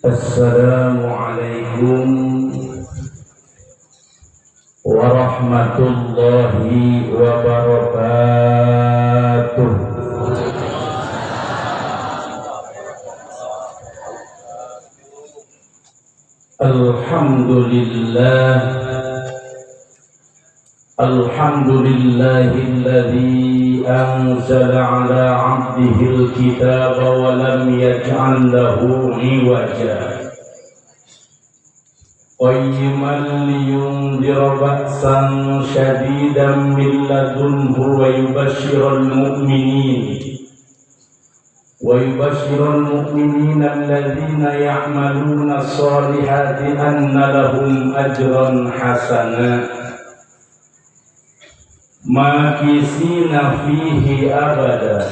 Assalamualaikum warahmatullahi wabarakatuh. Alhamdulillah, alhamdulillahilladzi anzala ala 'abdihil kitaba wa lam yaj'al lahu 'iwaja. Qayyiman liyundhira ba'san shadidan min ladunhu wa yubashshiral mu'minin alladhina ya'maluna sholihati anna lahum ajran hasana makisina fihi abada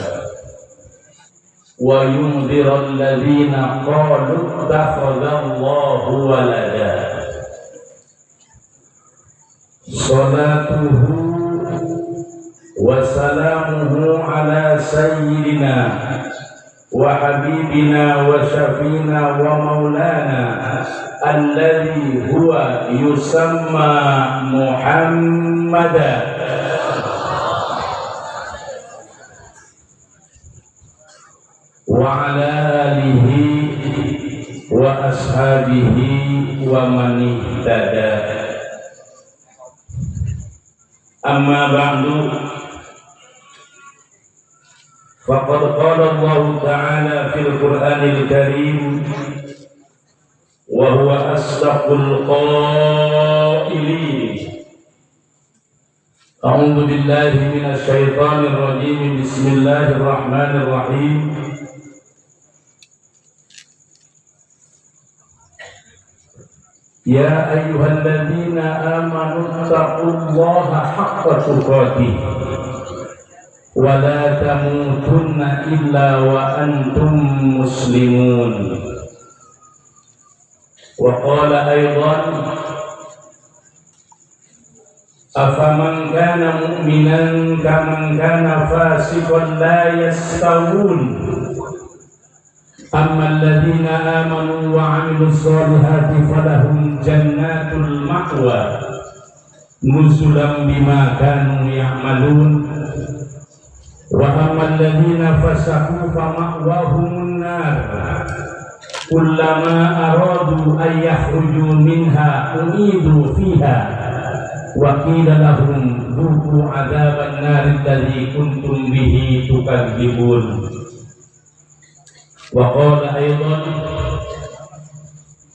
wa yundhira alladhina qalu ittakhadha Allahu walada. Salatuhu wa salamuhu ala sayyidina wa habibina wa syafina wa maulana alladhi huwa yusamma Muhammadan wa ala alihi wa ashabihi wa man ihtada. Amma ba'du, faqad qala Allah ta'ala fil Qur'anil Karim wa huwa asdaqul qailin. A'udzu billahi minasy syaithanir rajim. Bismillahirrahmanirrahim. Ya ayyuhalladzina amanu taqullaha haqqa tuqatih wa la tamutunna illa wa antum muslimun. Wa qala aidan, afaman kana mu'minan kaman kana fasiqan la yastawun. Amma alladhina amanu wa 'amilus solihati falahum jannatul ma'wa nuzulan bima kanu ya'malun. Wa amma alladhina fasaqu fama'wahumun nar kullama aradu an yakhruju minha u'idu fiha wa qila lahum dhuqu 'adzaban nar alladhi kuntum bihi tukadzibun. Wa qala aidan,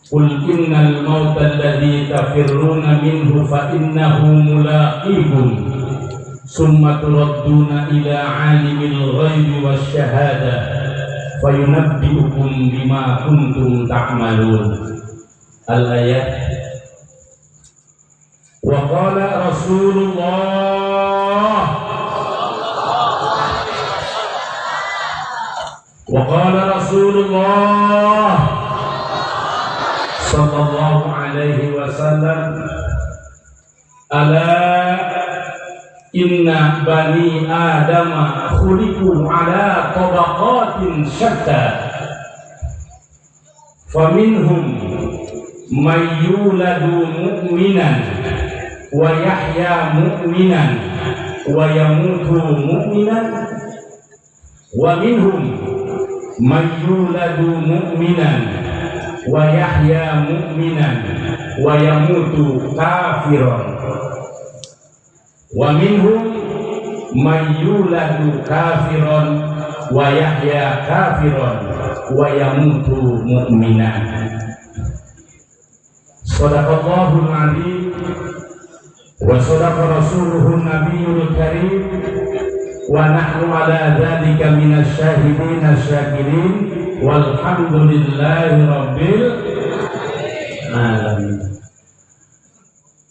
qul innal mauta alladhi tafirruna minhu fa innahu mulaqikum summa turadduna ila 'alimil ghaibi wasyahada fayunabbi'ukum bima kuntum ta'malun. Al-ayat. Wa qala Rasulullah wa qala Rasulullah sallallahu alaihi wasallam, ala inna bani adama khuliqu ala tabaqatin syatta faminhum may yuladu mu'minan wa yahya mu'minan wa yamutu mu'minan wa minhum may yuladu mu'minan wa yahya mu'minan wa yamutu kafiran wa minhum may yuladu kafiran wa yahya kafiran wa yamutu mu'minan. Shadaqallahul azim wa shadaqa rasuluhun nabiyul karim wa nahnu ala dzalika minasy syahidin asyakirin walhamdulillahi rabbil alamin.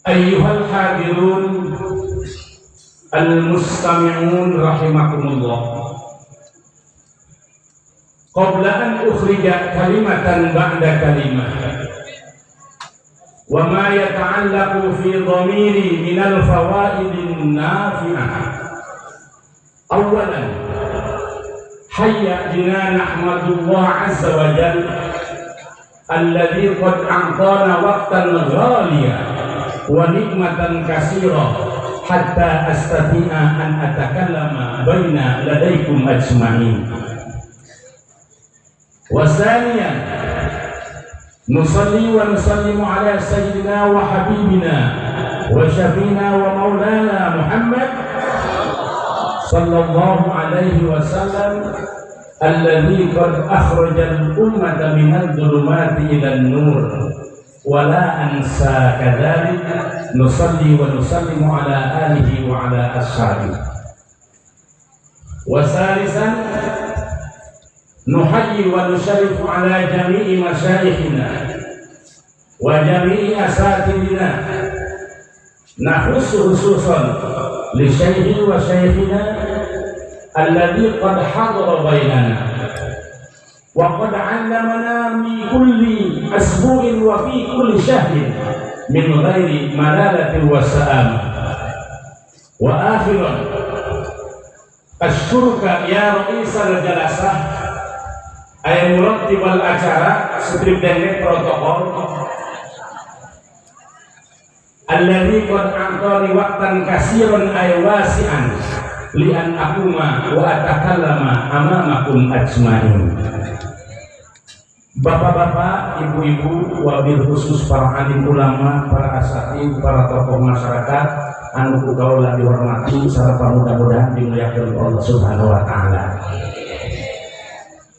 Ayyuhal hadirun al-mustami'un rahimakumullah. Qabla an ukhrija kalimatan ba'da kalimah wa ma yata'allaqu fi dhamiri minal fawaidin nafi'ah. Awalan, hayya bina nahmadullah azza wa jalla alladzi qad a'tana waqtan ghaliya wa nikmatan katsira hatta astati'a an atakallama baina ladaikum ajma'in. Wa thaniyan nusalli wa nusallimu ala sayyidina wa habibina wa syafiina wa maulana Muhammad sallallahu alaihi wasallam alladzi qad akhraja al-ummata minadh dhulumati ila an-nur wa la ansa kadzalik nusalli wa nusallimu ala alihi wa ala ashabihi. Wa salisan nuhayyi wa nusyarifu ala jami'i masyayikhina wa jami'i asatidina nahussu khususan li syaikhi wa syaikhina alladhi qad hadara bainana wa qad 'allamana min kulli asbu'in wa fi kulli shahrin min ghairi malalatin wa sa'am. Wa akhiran asykuruka ya ra'isal jalasah ay murattibal acara strip dendek protokol alladzi qad a'tani waqtan katsiran ay wasi'an li an aquma wa atakallama amamakum ajma'in. Bapak-bapak, ibu-ibu, wabil khusus para alim ulama, para asatid, para tokoh masyarakat anu ku kaula dihormati sarta mudah-mudahan dimuliakan Allah Subhanahu wa taala.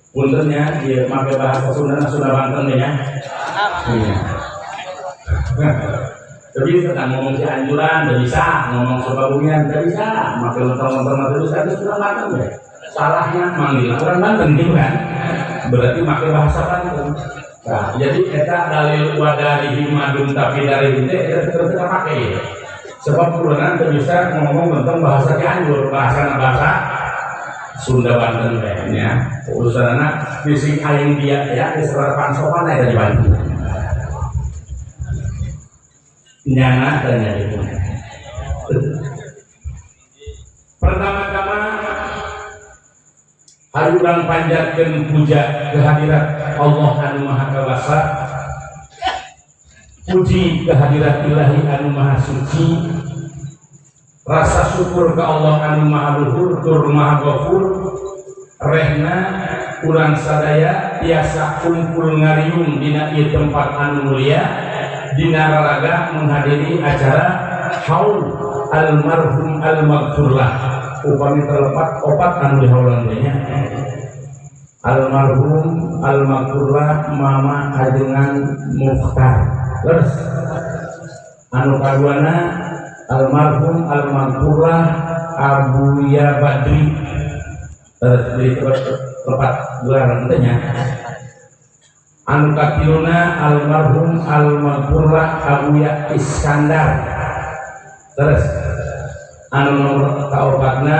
Puntennya dia pakai bahasa Sunda, Sunda Banten ya. Iya. Tapi sedang ngomong Cianjuran, tidak bisa, ngomong Sukabumian, tidak bisa, pakai lontong-lontong terus itu Sunda Banten ya. Salahnya manggil orang Banten gitu kan? Berarti pakai bahasa Banten. Nah, jadi kita dalil wadarihi madum tapi dari itu kita terus kita pakai. Sebab kulangan tidak bisa ngomong tentang bahasa Cianjur, bahasa Sunda Banten kayaknya. Urusan anak fisik aing dia ya di serapan sopan ya dari Banten. Nyana tanya itu. Pertama-tama hayu urang panjatkeun puja kehadirat Allah anu Maha Kawasa, puji kehadirat Ilahi anu Maha Suci, rasa syukur ke Allah anu Maha Luhur tur Maha Ghafur, rehna urang sadaya tiasa kumpul ngariung dina ieu tempat anu mulia dina raraga menghadiri acara haul almarhum almaghfurlah. Upami terlepat opat anu dihaulan teh nya almarhum almaghfurlah Mama Ajengan Mukhtar. Terus anu kaduana almarhum almaghfurlah Abuya Badri. Terus jadi tepat gelaran teh nya. Anu katiluna almarhum almaghfurlah Abuya Iskandar. Terus anu nomor kaopatna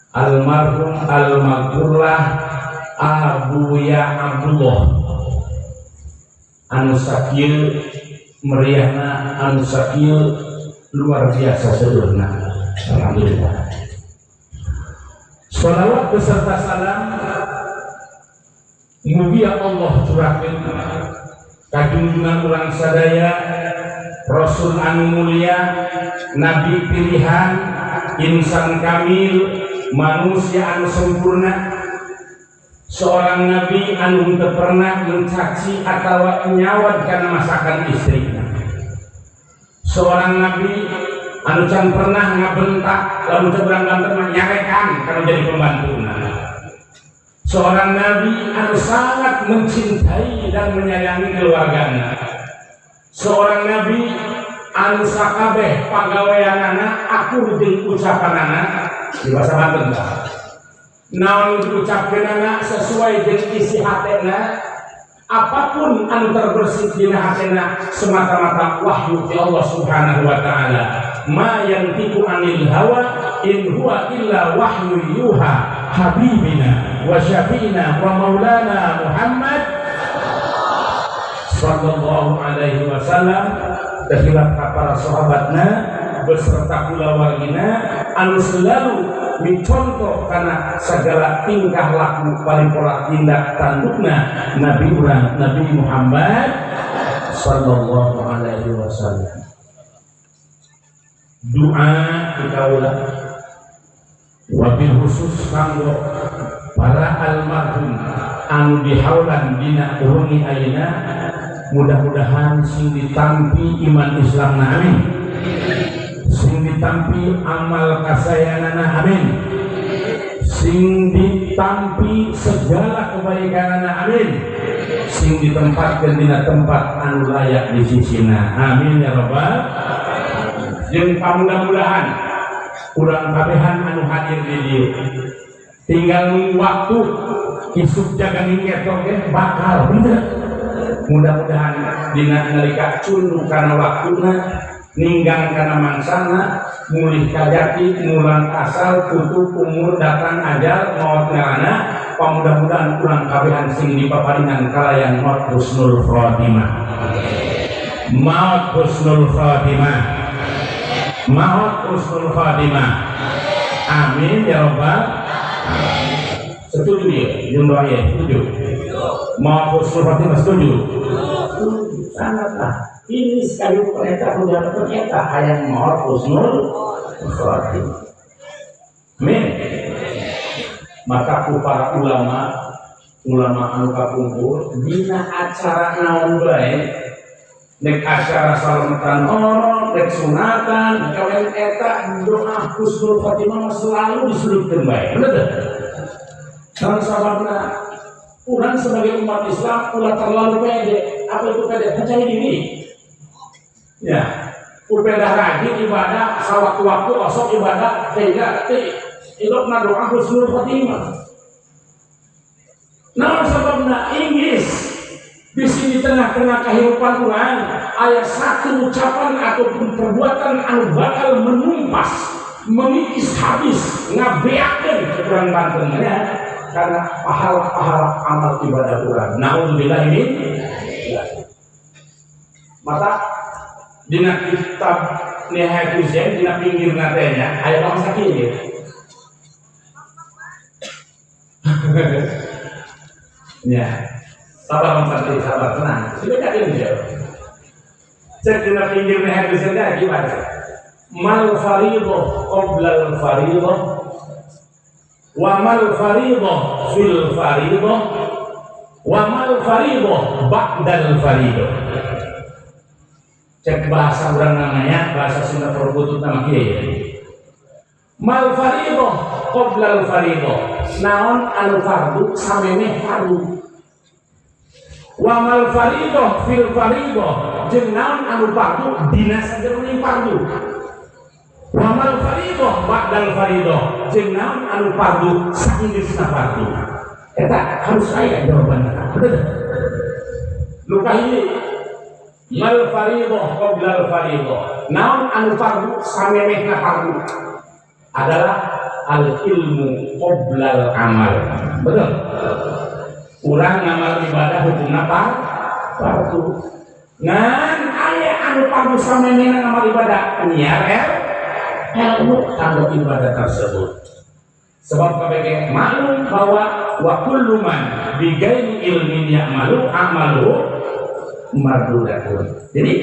almarhum almaghfurlah Abuya Abdullah. Anu sakieu meriahna, anu sakieu luar biasa seueurna. Alhamdulillah. Sholawat beserta salam mugia Allah curahkeun ka junjungan urang sadaya, Rasul anu mulia, nabi pilihan, insan kamil, manusia anu sempurna, seorang nabi anu teu pernah mencaci atawa nyawad kana masakan istrina, seorang nabi anu can pernah ngabentak lamun teu urang Banten mah nyarekan kana jadi pembantuna, seorang nabi anu sangat mencintai dan menyayangi keluargana, seorang nabi anu sakabeh pagaweanana akur jeung ucapanana di bahasa Banten tah naon diucapkeunana sesuai jeung isi hatena, apapun anu terbersit dina hatena semata-mata wahyu ti Allah Subhanahu wa taala. Ma yantiqu anil hawa in huwa illa wahyu yuha habibina wa syafiina wa maulana Muhammad sallallahu alaihi wasallam. Terhilap para sahabatna beserta kulawargina anu selalu micontoh karena segala tingkah laku paling pola tindak tandukna Nabi urang Nabi Muhammad sallallahu alaihi wasallam. Doa kita wabil khusus kanggo para almarhum anu dihaulan dina wengi ayeuna, mudah-mudahan sing ditampi iman Islamna, amin, sing ditampi amal kasayanana, amin, sing ditampi segala kebaikanana, amin, sing ditempatkeun dina tempat anu layak di sisina, amin ya rabbal. Jeung pamudah-mudahan urang kabehan anu hadir di dieu tinggal nunggu waktu isuk jaga ningket oge bakal bener. Mudah-mudahan dina nalika cunduk kana waktuna, ninggang kana mangsana, mulih kajati, mulang asal, tutup umur, datang ajal, maut ngarana, pamudah-mudahan urang kabehan sing dipaparingan kalayan maut husnul khotimah. Maut husnul khotimah. Maut husnul khotimah. Amin ya rabbal. Setuju ya? Jeung doa ya, setuju. Maut husnul khotimah setuju. Sangatlah. Ini sekali mereka udah ternyata hayang maut husnul khotimah. Amin. Maka ku para ulama, ulama anu kapungkur dina acara naon bae, nek acara salametan orok, nek sunatan, kawin eta doa husnul khotimah selalu diselipkeun bae. Bener teu? Naon sababna? Urang sebagai umat Islam ulah terlalu pede. Apa itu pede? Percaya diri. Ya, upedah rajin ibadah, sawaktu-waktu osok ibadah sehingga ilokna doa husnul khotimah. Naon sababna? Inggris di sini tengah-tengah kehidupan urang aya satu ucapan ataupun perbuatan anu bakal menumpas, mengikis habis, ngabeakeun kurang Banten ya, karena pahala-pahala amal ibadah urang. Naudzubillah ini. Maka dina kitab Nihayatul Zain dina pinggir natenya aya bangsa kieu. Ya, sabar Bang Santi, sabar, tenang. Sudah yakin dia. Cek dina pinggir Nihayatul Zain gimana? Mal fariidhah qoblal fariidhah wa mal fariidhah fil fariidhah wa mal fariidhah ba'dal fariidhah. Cek bahasa urang namanya bahasa Sunda perkutut nama kieu. Mal fariidhah qoblal fariidhah, naon anu fardu samemeh fardu. Wa mal fariidhah fil fariidhah, jeung naon anu fardu dina sajeroning fardu. Wa mal fariidhah ba'dal fariidhah, jeung naon anu fardu saenggeusna fardu. Eta harus aya jawabanna. Bener. Nu kahiji mal fariidhah qoblal fariidhah, naon anu fardu samemehna fardu adalah al ilmu qoblal amal. Betul. Urang ngamal ibadah hukumna fardu. Ngan aya anu fardu samemehna ngamal ibadah nyiar ilmu kanggo ibadah tersebut. Sebab KPK maklum bahwa wa kullu man bi ghairi ilmin ya'malu amalu mardudatun. Jadi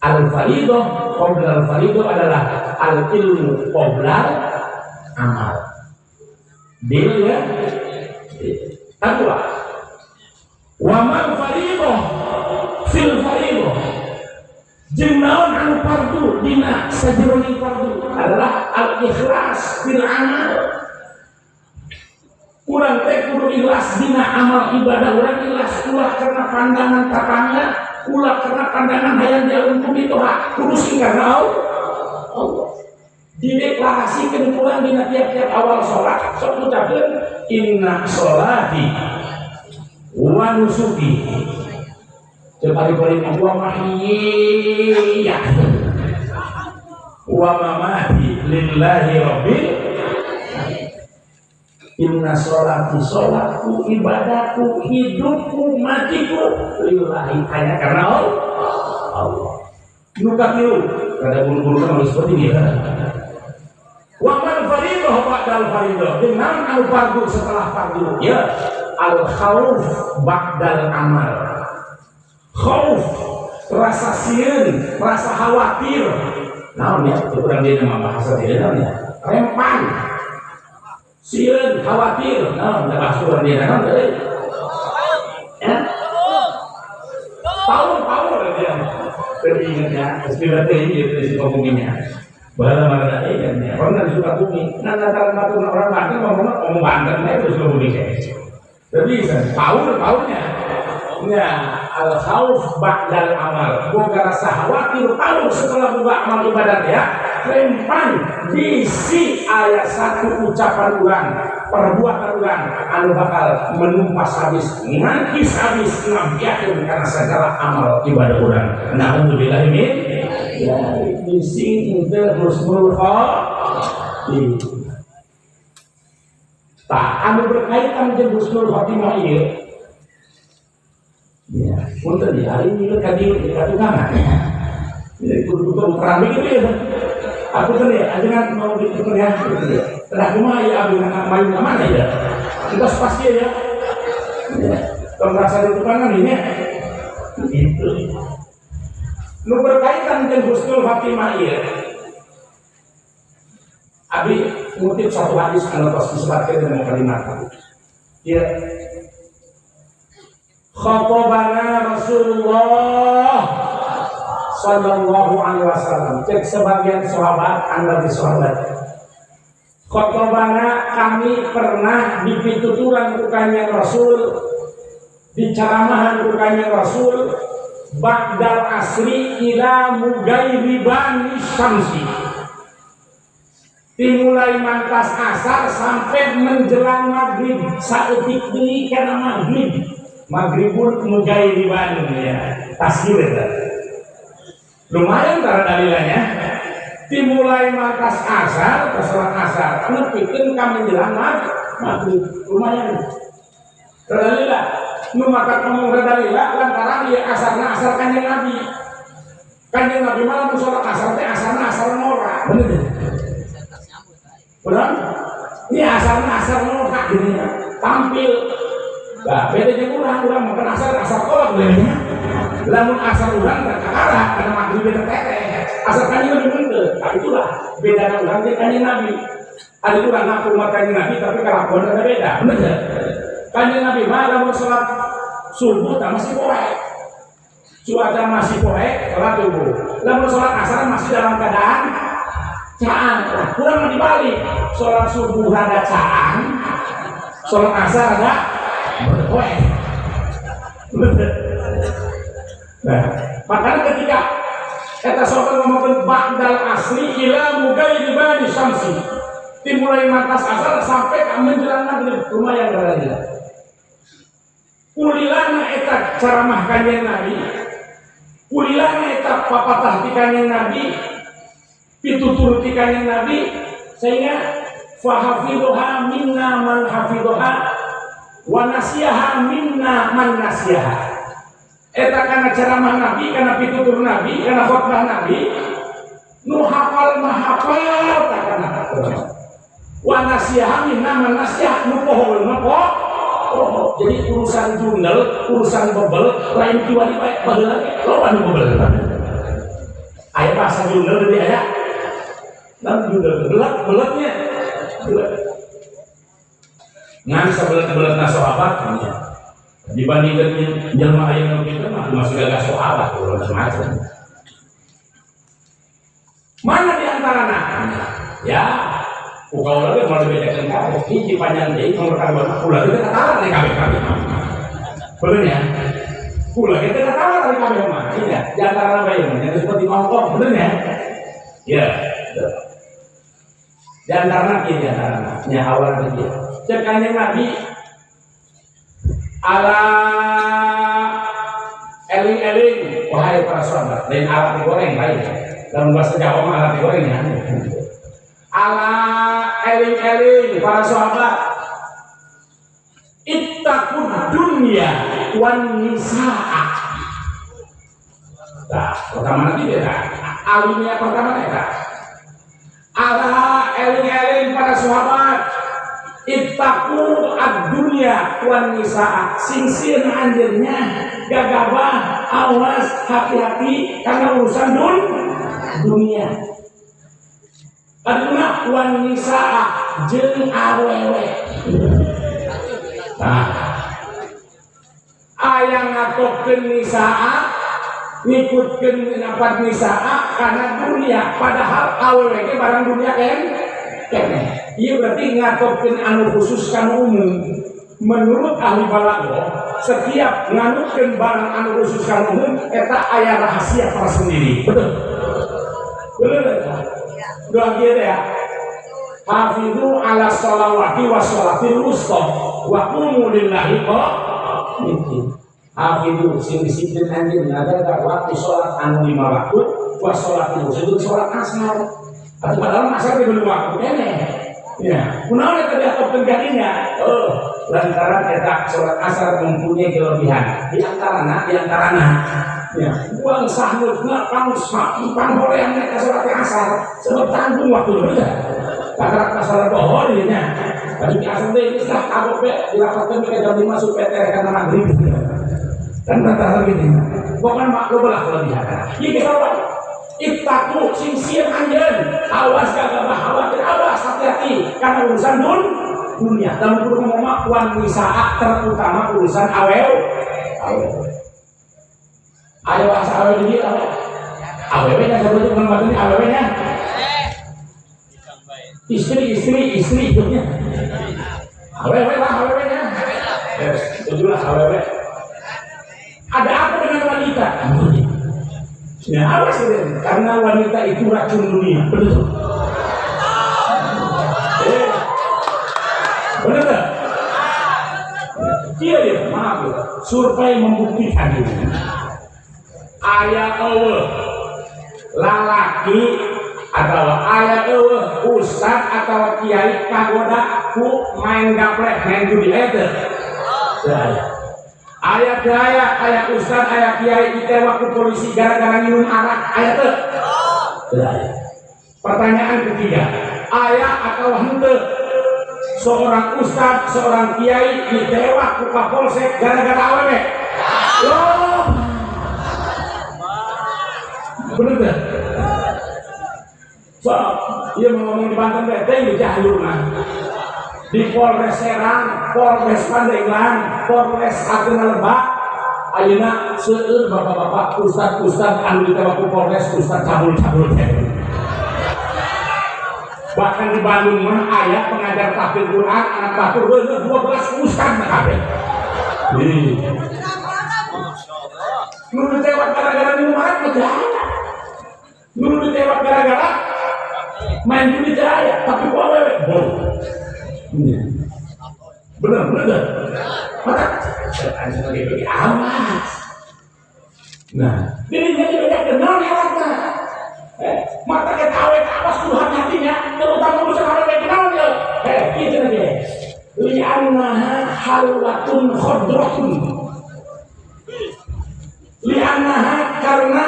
al fariidhah qoblal fariidhah adalah al ilmu qoblal amal. Deal ya? Kedua, wa mal fariidhah fil fariidhah, jeung naon anu fardu dina sajeroning fardu adalah al ikhlas fil amal. Urang teh kudu ikhlas dina amal ibadah urang, ikhlas ulah karena pandangan tatangga, ulah karena pandangan hayang dialungkeun mitoha, kudu sing karena Allah. Dideklarasikeun kurang dina tiap-tiap awal salat, sok ngucapkeun inna sholati wa nusuki. Coba dibalik wa mahyaya wa mamati lillahi rabbil. Inna sholati, sholatku, ibadahku, hidupku, matiku lillahi, hanya karena Allah. Nu katilu kada buru-buru kan harus seperti ini. Wa man faridah ba'dal faridah. Jeung naon anu fardu setelah fardu? Ya, al khauf ba'dal amal. Khauf, rasa sieun, rasa khawatir. Naon ya, urang dia nama bahasa dia naon ya? Rempan. Sieun, khawatir. Naon da bahasa urang dia naon deui? Ya? Paur, paur dia. Tapi ingatnya, istilah teh ini di Sukabuminya. Baheula mah ada iya nya, orang di Sukabumi. Nah, lantaran batur orang Banten ngomong ngomong Banten itu Sukabumi teh. Tapi bisa, paur, paurnya. Ya, al khauf ba'dal amal. Boga rasa khawatir paur setelah boga amal ibadat ya. Rempan bisi aya satu ucapan urang, perbuatan urang anu bakal menumpas habis, ngangkis habis, ngabiakeun kana segala amal ibadah urang. Nauzubillah min ya bisi henteu husnul khotimah. Tah, anu berkaitan jeung husnul khotimah ieu. Ya, punten di hari ini ka dieu ka tukangan. Jadi kudu-kudu terang begitu ya. Aku tuh ya, ajengan mau ditukar ya, gitu ya. Telah kumaha ya abdi main ke mana ya? Kita pasti ya. Ya. Kalau merasa di tukangan ini itu. Nu berkaitan dengan husnul khatimah ieu. Abi ngutip satu hadis anu tos disebutkeun dengan kalimat. Ya. Khatobana Rasulullah sallallahu alaihi wasallam. Cek sebagian sahabat, anda di sahabat. Khotobana kami pernah dipituturan ku Kanjeng Rasul, dicaramahan ku Kanjeng Rasul, ba'dal asri ila mugairiban syamsi. Dimulai mantas asar sampai menjelang maghrib, saeutik deui kana maghrib. Maghribul mugairiban ya. Tasgir eta. Lumayan cara dalilanya. Dimulai mantas asar, ke sholat asar, nepikeun ka menjelang maghrib. Lumayan. Dalila. Nu maka ngomong dalila lantaran ieu asarna asar Kanjeng Nabi. Kanjeng Nabi mah lamun sholat asar teh asarna asar ngora. Bener teh? Benar? Ini asarna asar ngora gini ya. Tampil. Nah, beda jeung urang, urang makan asar asar kolot ya. Lamun asar urang teh kakara karena maghrib teh teteh. Asar Kanjeng Nabi henteu. Nah, itulah bedana urang jeung Kanjeng Nabi. Ada urang ngaku umat Kanjeng Nabi tapi kelakuan ada beda. Bener teh? Kanjeng Nabi mah lamun sholat subuh tak masih poek. Cuaca masih poek, sholat subuh. Lamun sholat asar masih dalam keadaan caang. Nah, kurang mah dibalik. Sholat subuh rada caang, sholat asar rada poek. Bener. Nah, makanya ketika eta sahabat ngomongkeun ba'dal asri ila mugairibani syamsi, dimulai mantas asar sampai ke menjelang maghrib, lumayan rada. Kulilana eta ceramah Kanjeng Nabi, kulilana eta papatah ti Kanjeng Nabi, pitutur ti Kanjeng Nabi, sehingga fahafidhoha minna man hafidhoha wa nasiyaha minna man nasiyaha. Eta kana ceramah Nabi, kana pitutur Nabi, kana khotbah Nabi, nu hafal mah hafal tah kana. Wa nasiyaha minna man nasiyaha, nu poho mah poho. Jadi urusan jurnal, urusan bebel, lain kiwari bae baheula ge loba nu bebel. Aya bahasa jurnal deui aya. Naon jurnal? Belet, beletnya. Belet. Ngan sabelet-beletna sahabat nya. Dibandingkan jelema aya nu kitu mah masih gagah sahabat macam-macam. Mana di antarana? Ya, ku kaula ge moal dibejakeun kabeh. Hiji panjang deui nomor kadua mah kula ge teu katalar di kabeh-kabeh. Bener ya? Kula ge teu katalar di kabeh mah. Iya, di antara bae mah yang seperti ngongkong, bener ya? Iya. Di antara kieu di antara nya awal kieu. Cek Kanjeng Nabi ala eling-eling wahai para sahabat, lain alat digoreng lain. Dalam bahasa Jawa mah alat digoreng ya. Ala eling-eling para sahabat, ittaqud dunya wan nisaa. Nah, pertama nanti beda. Alimnya pertama eta. Ala, eling-eling para sahabat, ittaqu ad-dunya wan nisaa, sing sieun anjeun nya, gagabah, awas, hati-hati karena urusan dunia. Aduna wan nisaa, jeung awewe. Nah, aya ngatopkeun nisaa, ngikutkeun ngapat nisaa karena dunia, padahal awewe ge barang dunia kan keneh. Ieu berarti ngatopkeun anu khusus kana umum. Menurut ahli balaghah, setiap nganutkeun barang anu khusus kana umum eta aya rahasia tersendiri. Betul? Betul? Doa kieu teh ya. Hafizu ala sholawati wa sholatil wusta wa qumu lillahi qanitin. Hafizu, sing disiplin anjeun ngajaga waktu sholat anu lima waktu, wa sholatil wusta, itu sholat asar. Atau padahal asar di belum waktu keneh. Ya, kunaon eta diatopkeun ka dinya? Oh, lantaran eta sholat asar mempunyai kelebihan. Di antarana ya, buang sahnutna pang pang hoream eta sholat asar sebab tanggung waktu bener. Kakarak masalah dohor ieu nya. Baju di asar teh geus lah kabok be dilapatkeun ke jam 5 supaya teh kana maghrib. Kan rata gini. Bukan maklum lah kelebihan. Ieu geus apa? Ittaqu, sing sieun anjeun, awas gagabah, khawatir, awas, hati-hati karena urusan dunia. Dalam kudu ngomong mah wan nisaa, terutama urusan awewe. Awewe. Ayo bahasa awewe di dieu awewe. Awewe nya sebut bukan batin awewe nya. Istri, istri, istri itu nya. Awewe lah awewe nya. Yes, setuju lah awewe. Ada apa dengan wanita? Ya, awas ini, karena wanita itu racun dunia. Betul? Eh, benar tak? Iya ya, maaf ya. Survei membuktikan ini. Aya euweuh lalaki atau aya euweuh ustad atau kiai kagoda ku main gaplek, main judi, aya teu? Teu aya. Aya teu aya, aya ustad, aya kiai ditewak ku polisi gara-gara minum arak, aya teu? Teu aya. Pertanyaan ketiga, aya atau henteu seorang ustad, seorang kiai ditewak ku kapolsek gara-gara awewe? Loh, bener teu? So, iya mau ngomong di Banten teh, teh di Cianjur mah. Di Polres Serang, Polres Pandeglang, Polres Agena Lebak, ayeuna seueur bapak-bapak, ustad-ustad anu ditewak ku Polres, ustad cabul-cabul teh. Bahkan di Bandung mah aya pengajar tahfidz Quran, anak batur bener 12 ustad mah kabeh. Ih. Nu ditewak gara-gara minum arak mah teu aya. Nu ditewak gara-gara main judi teu aya, tapi ku awewe bol. Iya. Bener, bener teu? Maka sebagai awas. Nah, ini jadi banyak kenal alatna. Eh, mata kita awet awas kudu hati-hatinya, terutama urusan awewe kenal ya. Eh, gitu lagi. Li'annaha halwatun khadratun. Li'annaha, karena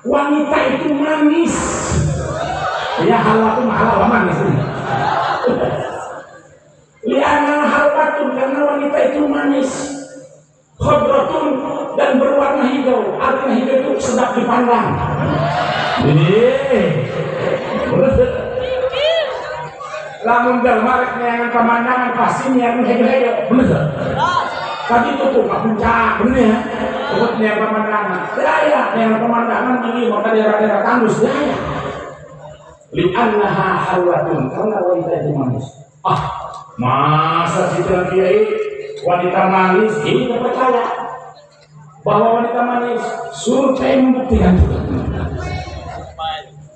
wanita itu manis. Ya, halwatun halwa manis ini. Li'annaha halwatun, karena wanita itu manis. Khadratun, dan berwarna hijau. Artinya hijau itu sedap dipandang. Eh, lamun jelema rek neangan pemandangan pasti niat nu hejo-hejo, bener teu? Tadi itu tuh ka puncak, bener ya? Sebut niat pemandangan. Daya neangan pemandangan ini maka daerah-daerah tandus daya. Li'annaha halwatun, karena wanita itu manis. Ah, masa sih kiai wanita manis ini terpercaya bahwa wanita manis? Survei membuktikan juga.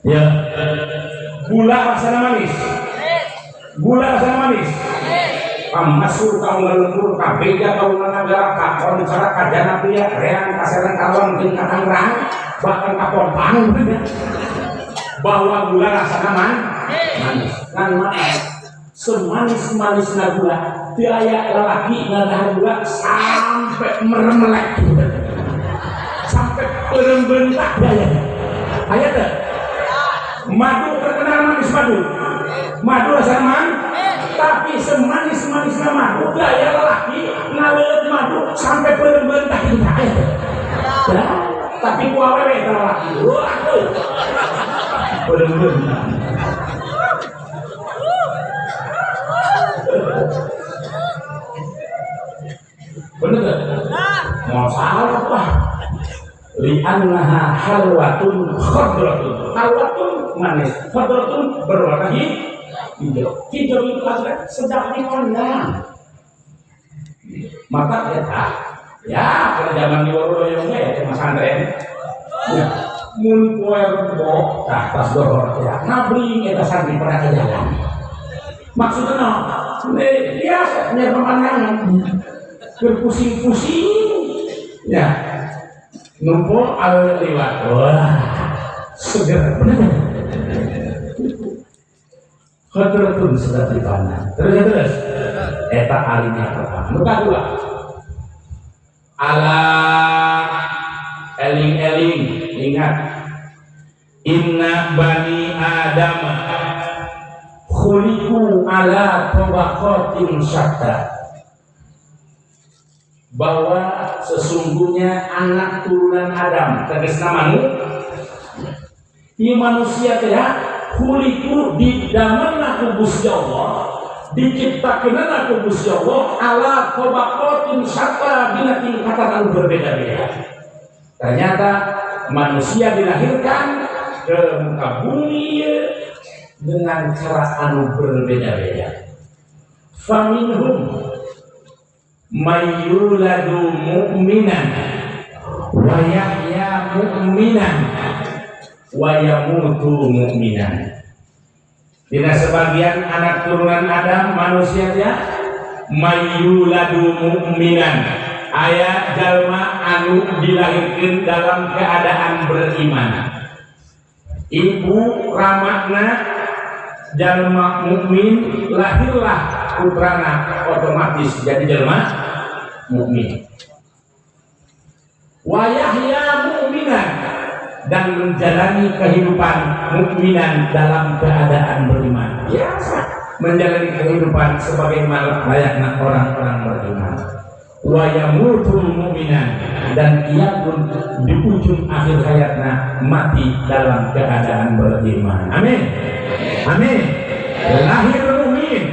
Ya, gula rasanya manis. Gula rasanya manis. Kamasur ka lembur ka Beja ka Nagara ka Koncara ka Janapria Reang ka Serang Karawang jeung ka Tangerang bahkan ka Pontang bahwa gula rasanya manis. Ngan maaf, semanis-manisna gula teu aya lalaki ngadahar gula sampai meremelek sampai peureum beuntak aya. Aya teu? Madu terkenal. Rasana manis madu. Madu rasana manis. Tapi semanis-manisnya madu gaya lelaki ngaleut madu sampai beureum-beureum kita aya. Ya, tapi ku awewe eta lelaki. Wah, atuh. Beureum-beureum. Bener gak? Mau salah apa? Li'annaha halwatun khadratun. Halwatun manis, khadratun berwarna hijau. Hijau itu adalah sedap dipandang. Maka eta, ya kalau zaman di Warudoyong ya cuma santren. Ya, mun poe rebo tah pas dohor ya ngabring eta santri pada ke jalan. Maksudnya no, biasa nyari pemandangan. Berpusing-pusing ya numpuk awewe liwat, wah seger bener. Khadratun sedap dipandang. Terus terus eta alinya pertama. Nu kadua ala eling-eling ingat inna bani adam khuliqu ala tabaqatin syatta, bahwa sesungguhnya anak turunan Adam tegasna ini manusia teh khuliqu didamelna ku Gusti Allah, diciptakeunna ku Gusti Allah ala tabaqatin syatta, dina tingkatan anu berbeda-beda. Ternyata manusia dilahirkan ke muka bumi dengan cara anu berbeda-beda. Faminhum mayyuladu mu'minan wa yahya mu'minan wa yamutu mu'minan. Dina sebagian anak turunan Adam manusia dia mayyuladu mu'minan, aya jalma anu dilahirkeun dalam keadaan beriman. Ibu ramakna jalma mukmin, lahirlah putrana otomatis jadi jelma mukmin. Wa yahya mu'minan, dan menjalani kehidupan mukminan dalam keadaan beriman. Biasa menjalani kehidupan sebagaimana layaknya orang-orang beriman. Wa yamutu mu'minan, dan ia pun di ujung akhir hayatnya mati dalam keadaan beriman. Amin. Amin. Lahir mukmin,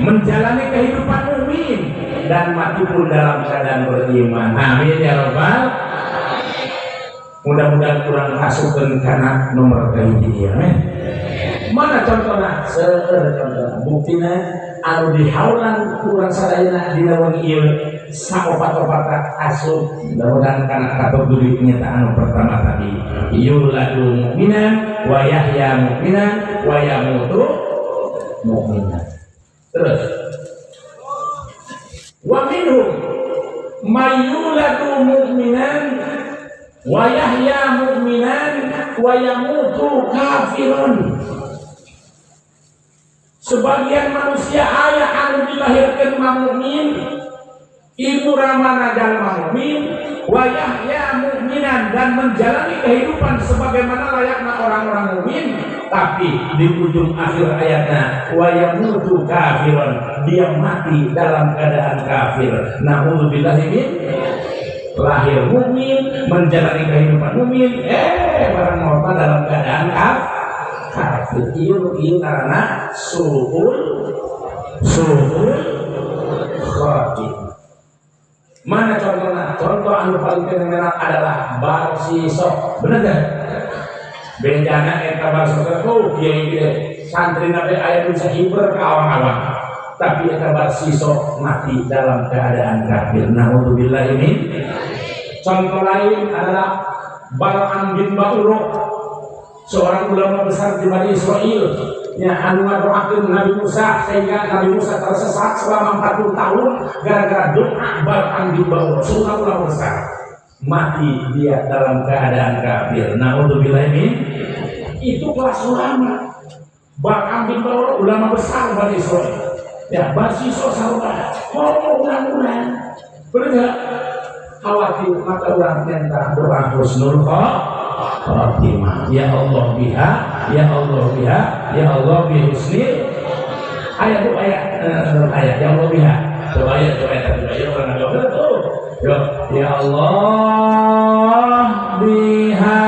menjalani kehidupan mukmin, dan mati pun dalam keadaan beriman. Amin ya rabbal. Mudah-mudahan kurang asupkeun kana nomor kahiji ieu. Amin. Mana contohna? Seueur contohna. Buktina anu dihaulan kurang sadayana dina wengi ieu saopat-opat asup. Mudah-mudahan kana kategori nyata anu pertama tadi. Yuladu mu'minan wa yahya mu'minan wa yamutu mu'minan. Terus wa minhum mayyuladu mu'minan wa yahya mu'minan wa yamutu kafirun. Sebagian manusia aya anu dilahirkeun mukmin, ibu ramana jalma mukmin, wa yahya mu'minan, dan menjalani kehidupan sebagaimana layaknya orang-orang mukmin, tapi di ujung akhir ayatnya wa yamutu kafirun, dia mati dalam keadaan kafir. Na'udzubillahi min. Lahir mukmin, menjalani kehidupan mukmin, barang maut dalam keadaan kafir. Ieu ieu karena suul khatimah. Mana contohnya? Contoh anu paling terkenal adalah Barsiso. Bener gak? Benjana eta Barsiso oh kiai kiai santri nabi aya bisa hiber ka awang-awang. Tapi eta Barsiso mati dalam keadaan kafir. Naudzubillah ini. Contoh lain adalah Bal'am bin Ba'uro, seorang ulama besar di Bani Israel yang anu ngadoakeun Nabi Musa sehingga Nabi Musa tersesat selama 40 tahun gara-gara doa Bal'am bin Ba'uro, seorang ulama besar. Mati dia dalam keadaan kafir. Naudzubillah min. Itu kelas ulama. Bal'am bin Ba'uro ulama besar Bani Israel. Ya, Barsiso sarua. Ngomong urang-urang. Bener enggak? Khawatir maka urang minta doa husnul khatimah. Khatimah. Ya Allah biha, ya Allah biha, ya Allah bi husnil. Ayat tuh ayat, ayat ya Allah biha. Coba ya, coba ya, coba ya orang agama tuh. Yo, ya Allah biha.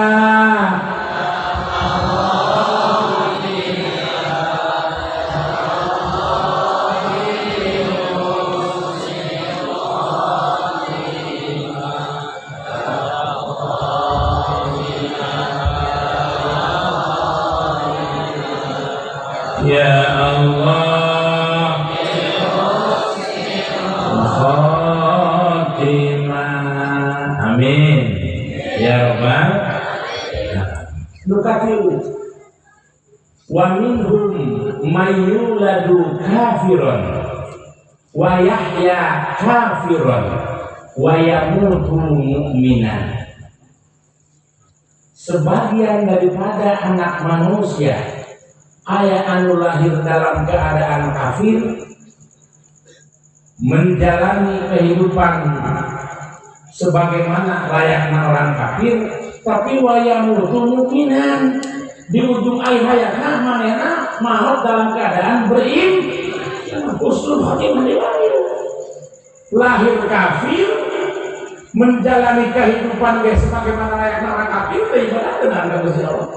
Ya Allah khatimah. Amin ya rabbal alamin. Wa minhum mayyuladu kafiran wa yahya kafiran wa yamutu mu'minan. Sebagian daripada anak manusia aya anu lahir dalam keadaan kafir, menjalani kehidupan sebagaimana layaknya orang kafir, tapi wayamutu mukminan, di ujung akhir hayatna manehna maut dalam keadaan beriman. Husnul khatimah lahir, lahir kafir, menjalani kehidupan sebagaimana layaknya orang kafir, beribadah dengan Gusti Allah.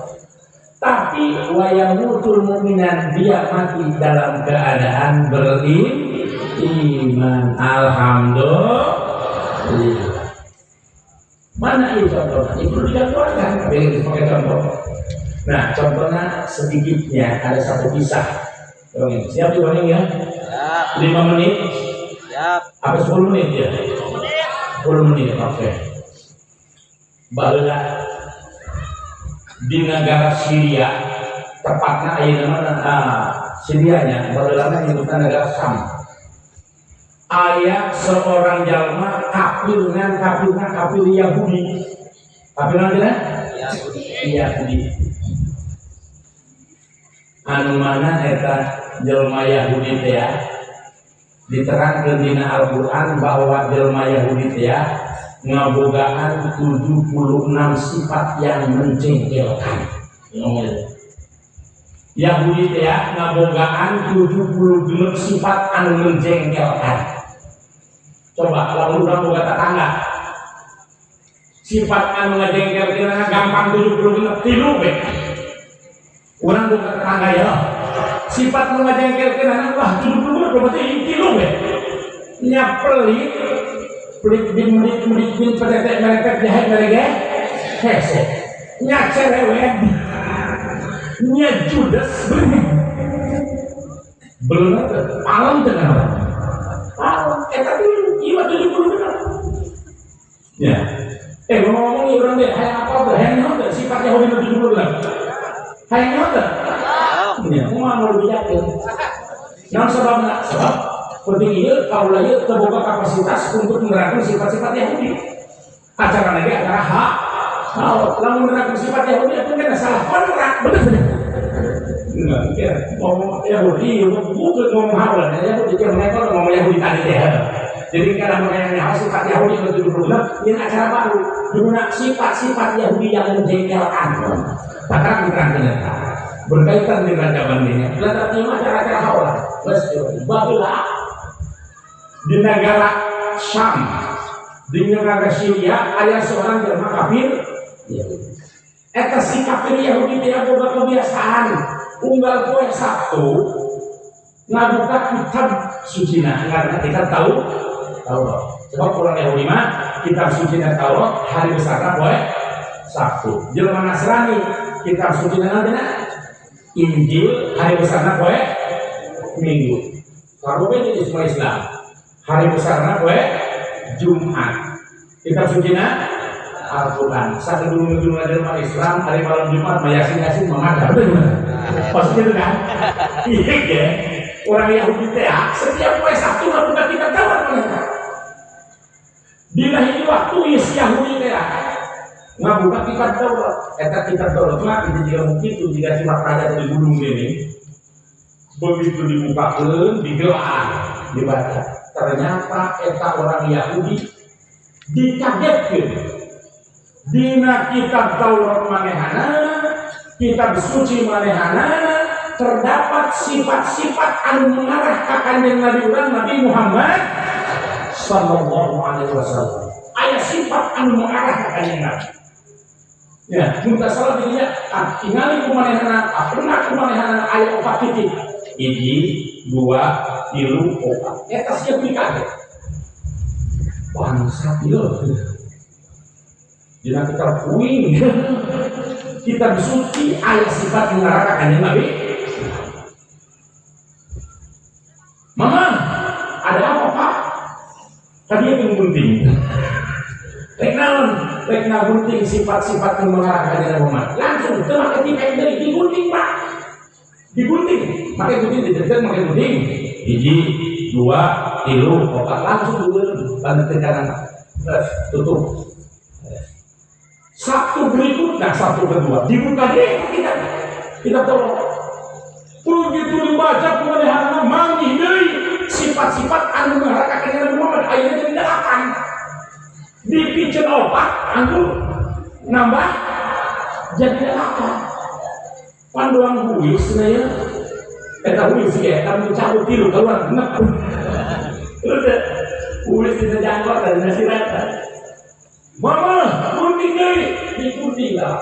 Tapi wayamutul mu'minan, dia mati dalam keadaan beriman. Alhamdulillah. Mana ini contohnya? Itu tidak keluarkan. Tapi pakai contoh. Nah, contohnya sedikitnya ada satu kisah. Siap dibanding ya? Siap. 5 menit? Siap. Apa 10 menit ya? 10 menit, oke. Baheula di negara Syria, tepatnya ayeuna mah Syria-nya, baheula nyebutna negara Syam. Aya seorang jalma kafir ngan kafirna kafir Yahudi. Kafir naon cenah? Yahudi. Yahudi. Anu mana eta jelma Yahudi teh ya? Diterangkeun dina Al-Qur'an bahwa jelma Yahudi teh ya ngabogaan 76 sifat yang menjengkelkan. Yahudi teh ya ngabogaan 76 sifat anu menjengkelkan. Coba lamun urang boga tetangga, sifat anu ngajengkelkeun gampang 76 tilu we. Urang boga tetangga ya, sifat nu ngajengkelkeun wah 76 berarti tilu we. Nya pelit, pelit bin melit melit bin petetek merepet jahe merege hese, nya cerewet, nya judes, bener palam dengan orang palam eta tilu ieu 70 bener ya. Ngomong-ngomong ieu urang teh hayang apa teh hayang naon teh sifat Yahudi 70 bener hayang naon teh nya kumaha mau dibejakeun naon sababna? Sebab penting ieu kaula ieu teu boga kapasitas untuk menerapkan sifat-sifat Yahudi. Acara lagi acara hak. Kalau lamun menerapkan sifat Yahudi itu kan salah kontrak, bener bener. Enggak, ya, ngomong Yahudi, bukan ngomong haula, Yahudi itu mereka ngomong Yahudi tadi teh. Jadi kadang mereka sifat Yahudi itu 76, ini acara baru, guna sifat-sifat Yahudi yang menjengkelkan. Bahkan diterangkan berkaitan dengan zaman ini. Lantas ini acara-acara haula, baheula di negara Syam, di negara Syria, ada seorang jelma kafir. Eta si kafir Yahudi teh boga kebiasaan unggal poe Sabtu ngabuka kitab sucina, karena kita tahu Taurat. Sebab orang Yahudi mah kitab sucina Taurat hari besarna poe Sabtu. Jelema Nasrani kitab sucina naon Injil hari besarna poe Minggu. Kalau beda di semua Islam, hari besarna poe Jumat. Kitab sucina Al-Quran. Saat dulu jelema Islam hari malam Jumat mayasin-yasin mengada. Pasti gitu kan? Iya ya. Orang Yahudi teh setiap poe Sabtu ngabuka kitab Taurat mereka. Dina hiji waktu si Yahudi teh ngabuka kitab Taurat. Eta kitab Taurat mah itu jika mungkin itu jika sifat raja di gunung ini. Begitu dibukakeun, digelar, dibaca. Ternyata eta orang Yahudi dikagetkeun. Dina kitab Taurat manehana, kitab suci manehana terdapat sifat-sifat anu mengarah ka Kanjeng Nabi urang Nabi Muhammad sallallahu alaihi wasallam. Aya sifat anu mengarah ka Kanjeng Nabi. Ya, mun teu salah dinya ah tingali ku manehana, ah pernah ku manehana aya opat titik. Hiji, dua, tilu, opat. Eta siap dikaget. Bangsa ieu. Dina kitab kuing, kitab suci aya sifat mengarah ka Kanjeng Nabi. Mama, ada apa Pak? Tadi yang gunting. Rek naon? Rek gunting sifat-sifat yang mengarah ka Kanjeng Nabi Muhammad. Langsung teu make tipek deui digunting Pak. Digunting, make gunting dijejet make gunting. Hiji, dua, tilu, opat langsung dulu lanjut ke kanan. Terus tutup. Sabtu berikutnya, Sabtu kedua dibuka deh kita. Kita tahu. Begitu dibaca kemudian manggih deui sifat-sifat anu mengarah ka Kanjeng Nabi Muhammad ayeuna jadi delapan. Dipicen opat anu nambah jadi delapan. Pandoang huis cenah ya. Eta huis ge eta mun cabut tilu keluar genep. Udah huis dina jangkot dan dina sirat. Mama, gunting deui, digunting lah.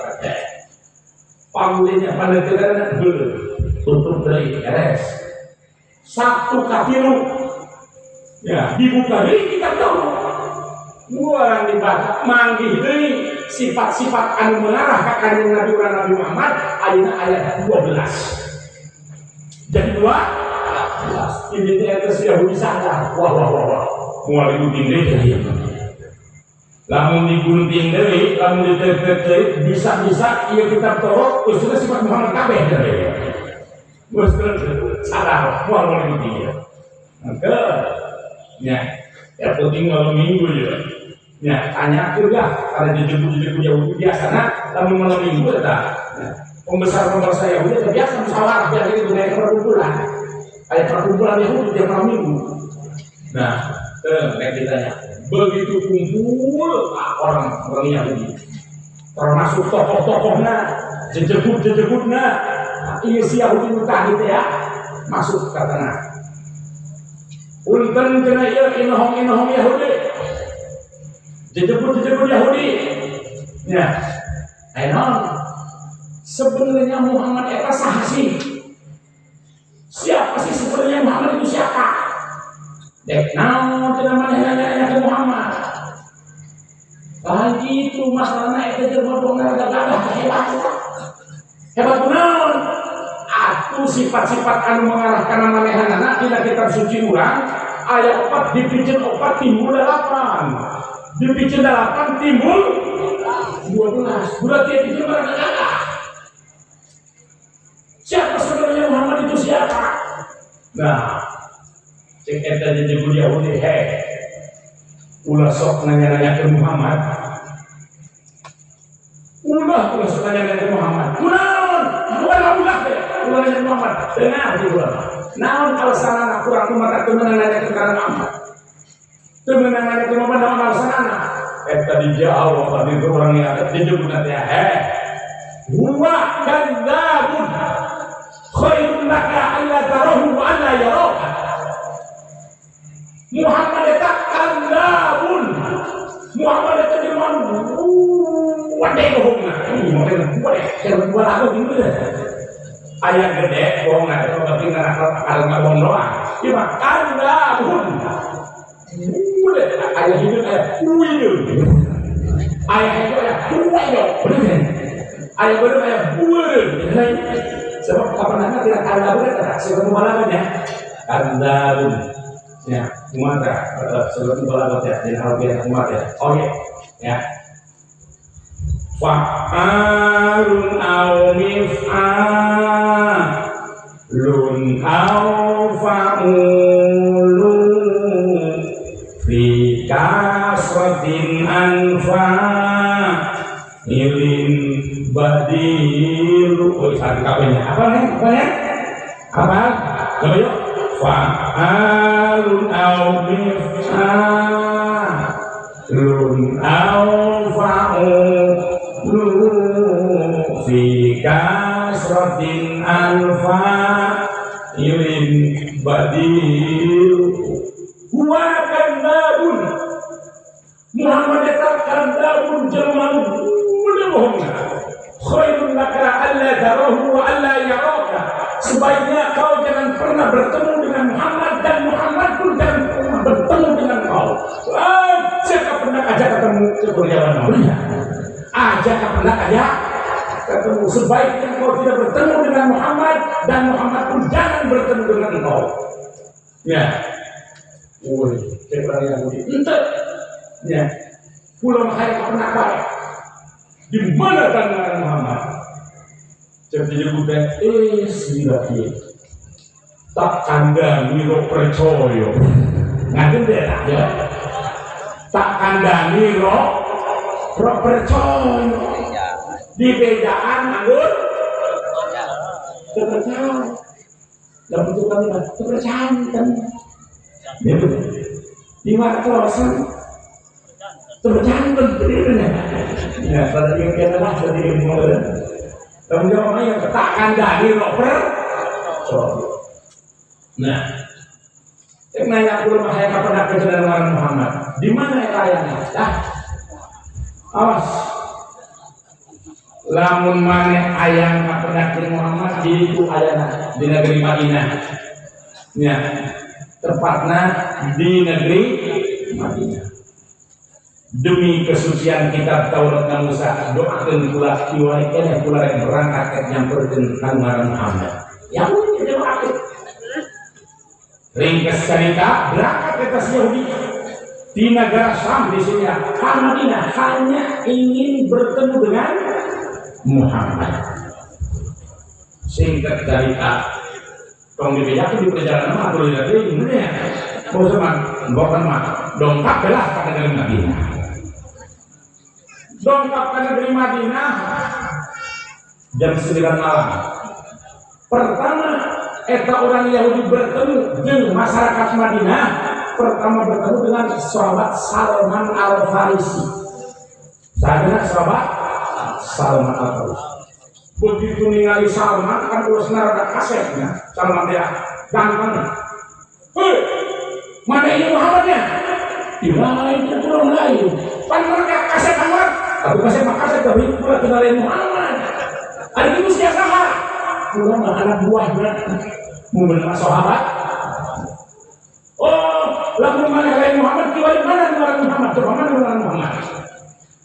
Pangulenya paneuteurna heuh. Tutup deui, beres. Sabtu katilu. Ya, dibuka deui kitab Taurat. Urang dibaca manggih deui sifat-sifat anu mengarah ka Kanjeng Nabi urang Nabi Muhammad ayeuna aya 12. Jadi 12. Ini teh eta Yahudi sadar. Wah wah wah wah. Moal digunting deui jadi. Lamun digunting deui, lamun ditetek deui, bisa-bisa ieu kitab Taurat usulna sifat Muhammad kabeh deui. Geus sadar, moal moal digunting ya. Maka nya, ya penting malam minggu ya. Nya, tanyakeun lah kada jejebuk-jejebuk Yahudi biasana lamun malam minggu eta. Pembesar-pembesar Yahudi eta biasa musyawarah biasa itu kayak perkumpulan. Aya perkumpulan Yahudi tiap malam minggu. Nah, nek ditanya. Begitu kumpul orang-orang Yahudi, termasuk tokoh-tokohna, jejebut-jejebutna, ieu si Yahudi nu tadi teh ya, masuk ke tengah. Punten cenah ieu inohong-inohong Yahudi, jejebut-jejebut Yahudi. Ya, aya naon? Sebenarnya Muhammad eta saha sih? Siapa sih sebenarnya Muhammad itu siapa? Dek naon cenah maneh nanya ke Muhammad. Lagi itu masalahna eta jelema bohong rada gagah hebat. Hebat kunaon? Atuh sifat-sifat anu mengarah kana manehanana dina kitab suci urang aya opat dipiceun opat timbul delapan. Dipiceun delapan timbul 12. Berarti itu jelema rada gagah. Siapa sebenarnya Muhammad itu siapa? Nah, cek eta jejebut Yahudi, heh, ulah sok nanya-nanya ke Muhammad. Ulah ulah sok nanya-nanya ke Muhammad. Kunaon? Ulah ulah teh, ulah nanya ke Muhammad. Dengar di ulah. Naon alasanana kurang kumaha teu meunang nanya ke Muhammad. Teu meunang nanya ke Muhammad naon alasanana? Eta dijawab tadi itu orang yang ada jejebut nanti ya, heh. Huwa kadzabun khairun laka alla tarahu wa alla yaraka. Muhammad eta kadzabun. Muhammad eta jelema wade bohongna. Ih, wade, keur dua lagu gitu deh. Aya gede bohongna eta berarti ngarakal akal bohong doang. Ieu mah kadzabun. Wade, aya hidup aya kuieu. Aya hidup aya kuieu. Bener. Aya bener aya bueun. Sebab kapan tidak kadzabun eta sebab mubalaghah ya. Kadzabun. Ya, kumaha tah? Sebab mubalaghah ya, jadi harfiah kumaha ya. Oke, ya. Fa'alun aw mif'alun aw fa'ulun fi kasratin anfa ilin badilu. Oh, satu kabehnya. Apa nih? Apa nih? Apa? Coba yuk. Fa'alun aw mif'alun aw fa'ulun alfa ilin badil huwa kadzabun. Muhammad eta kadzabun, jelema nu bohong. Khairun laka alla tarahu wa alla yaraka. Sebaiknya kau jangan pernah bertemu dengan Muhammad dan Muhammad pun jangan pernah bertemu dengan kau. Aja pernah aja ketemu kurniawan ya. Aja pernah aja ketemu. Sebaiknya kau tidak bertemu dengan Muhammad dan Muhammad pun jangan bertemu dengan engkau. Ya. Woi, cek orang Yahudi. Ente. Ya. Pulang hayang pernah baik. Di mana kan Muhammad? Cek disebut sila ieu. Tak kandani ro percaya. Ngaten deh ya. Tak kandani ro ro percaya. Di bedaan anggur terpercaya. Dalam bentuk kami terpercaya kan. Di waktu terpercaya bener. Ya, pada yang kita lah jadi yang tanggung jawab yang tak kandani ro percaya. Nah, saya nanya dulu saya kapan nak dengan Muhammad? Di mana ya ayahnya? Dah, awas. Lamun maneh ayang kapendak Muhammad di itu ayana di negeri Madinah. Ya, tepatnya di negeri Madinah. Demi kesucian kitab Taurat dan Musa, doakan kula kiwari keneh kula rek berangkat rek nyamperkeun ka Muhammad. Ya udah doakeun. Ringkas cerita, berangkat ke atas Yahudi di negara Syam di sini, ke Madinah hanya ingin bertemu dengan Muhammad. Singkat cerita, tong dibejakeun di perjalanan mah atuh lihat deui ya. Bos mah bokan mah dongkap belah ka negeri Madinah. Dongkap ke negeri Madinah jam 9 malam. Pertama eta orang Yahudi bertemu dengan masyarakat Madinah, pertama bertemu dengan sahabat Salman Al-Farisi. Sahabat sahabat Salman Al-Farisi. Begitu ningali Salman kan urusna rada kasepnya, Salman dia ganteng. Hei, mana ini Muhammadnya? Di lain kurang lain. Pan mereka kasep amat. Aku kasep mah kasep tapi kula kenalin Muhammad. Ada itu siapa? Kula mah anak buahnya. Mau bener sahabat? Oh, lamun mana lain Muhammad kiwari mana orang Muhammad? Coba mana orang Muhammad?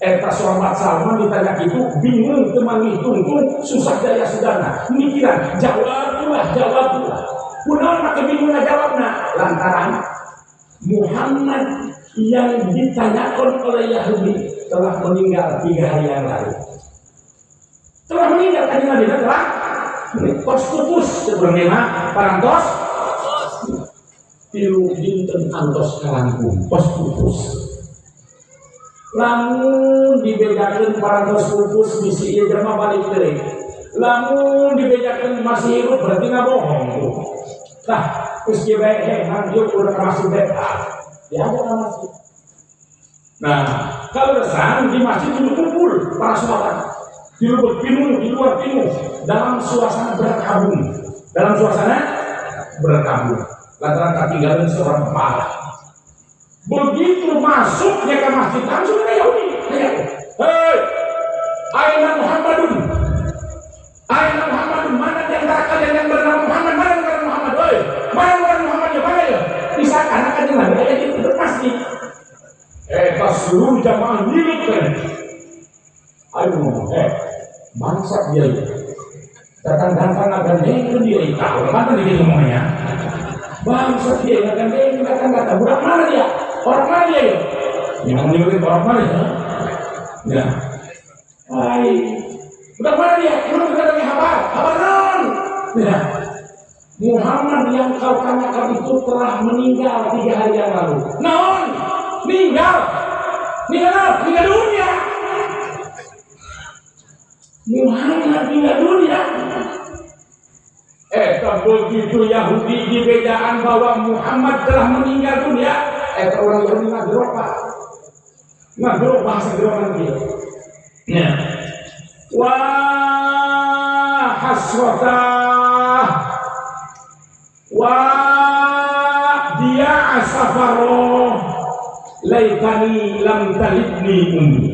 Eta sahabat Salman ditanya itu bingung teman tungtung susah daya sudana mikiran jawab ulah jawab ulah kunaon make bingung jawabna lantaran Muhammad yang ditanyakan oleh Yahudi telah meninggal 3 hari yang lalu. Telah meninggal tadi Madinah telah tos pupus sebenarnya parantos 3 dinten antos kalangkung tos pupus. Lamun dibedakeun parantos pupus bisi ieu jelema balik deui. Lamun dibedakeun masih hidup berarti ngabohong. Tah, geus kieu bae heh mang ieu urang masih bae. Ya ada ka masjid. Nah, kalau resan di masjid itu kumpul para sahabat. Di luar pintu, di luar pintu dalam suasana berkabung. Dalam suasana berkabung. Lantaran ketinggalan seorang kepala. Begitu masuknya ke masjid langsung ke Yahudi. Hei, aina Muhammadun? Aina Muhammadun? Mana di antara kalian yang bernama Muhammad? Mana yang bernama Muhammad? Hei, mana yang bernama Muhammad? Ya mana ya? Disangka kan lagi ada di masjid. Pas seluruh jamaah nyilik kan. Ayo ngomong, bangsat dia itu. Datang-datang ngagandeng dia itu. Tahu mana dia ngomongnya? Bangsat dia ngagandeng datang-datang. Budak mana dia? Orang mana dia ya? Yang nyuruh orang mana ya? Ya. Hai. Budak mana dia? Belum kita lagi kabar. Kabar non. Ya. Muhammad yang kau tanyakan itu telah meninggal 3 hari yang lalu. Naon? Meninggal. Meninggal, meninggal dunia. Muhammad meninggal dunia. Begitu Yahudi di bedaan bahwa Muhammad telah meninggal dunia, orang Yahudi ngagerok pak, ngagerok bahasa gerokan dia. Nah, wah hasrata safaro laitani lam talidni ummi.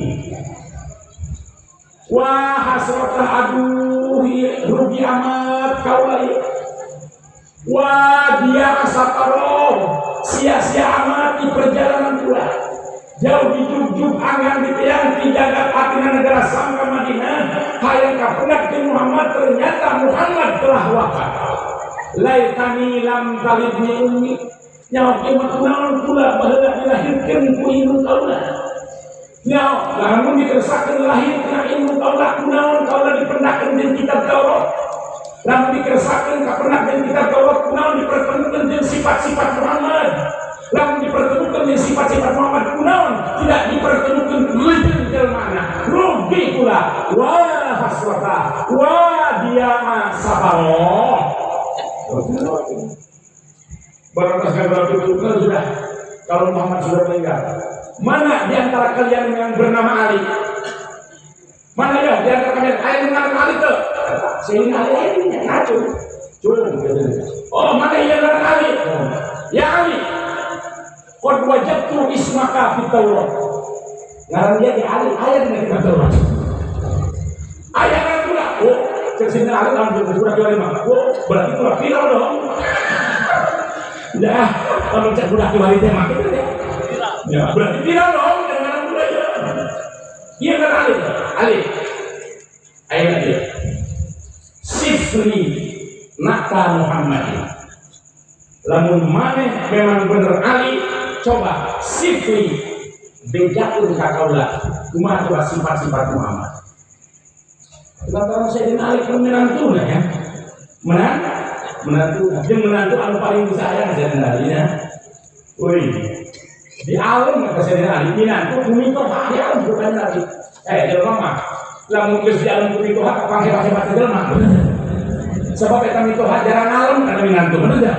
Wah hasratah aduh rugi amat kaula ieu. Wah dia safaro sia-sia amat di perjalanan kula. Jauh dijugjug angan di tiang di jagat atina negara Sam ka Madinah hayang kapendak jeung Muhammad ternyata Muhammad telah wafat. Laitani lam talidni ummi. Nyawa kieu mah kunaon kula baheula dilahirkeun ku indung kaula. Nyawa lamun dikeresakeun lahir kana indung kaula kunaon kaula dipendakeun jeung kitab Taurat. Lamun dikeresakeun kapendak jeung kitab Taurat kunaon dipertemukeun jeung sifat-sifat Muhammad. Lamun dipertemukan dengan sifat-sifat Muhammad kunaon tidak dipertemukan jeung jelmana. Rugi kula. Wah hasrata wah dia safaro. Barang segala itu sudah. Kalau Muhammad sudah meninggal, mana di antara kalian yang bernama Ali? Mana ya di antara kalian? Ayo mengenal Ali tuh. Sehingga Ali ini ngaco. Oh, mana yang mengenal Ali? Ya Ali. Qad wajadtu ismaka fit Taurat. Ngaran dia di Ali, ayat dengan kitab Taurat. Ayat kan pula. Oh, cek sini Ali langsung surat 25. Oh, berarti pula viral dong. Ya, kalau cek budak kiwari teh mah kitu deh. Ya, berarti viral dong dengan budak ya. Iya kan Ali? Ali. Ayo dia. Sifri nata Muhammadin. Lamun maneh memang bener Ali, coba sifri bejakeun ka kaula. Kumaha coba sifat-sifat Muhammad. Lantaran Sayyidina Ali kan menantuna ya. Menantu, dia menantu anu paling disayang Sayyidina Ali ya. Woi, di alam kata Sayyidina Ali, minantu bumi toha di alam bukan lagi. Jelema mah lamun geus di alam bumi toha kapan hebat-hebat jelema. Sebab eta mitoha jarang alam kana minantu, bener teu?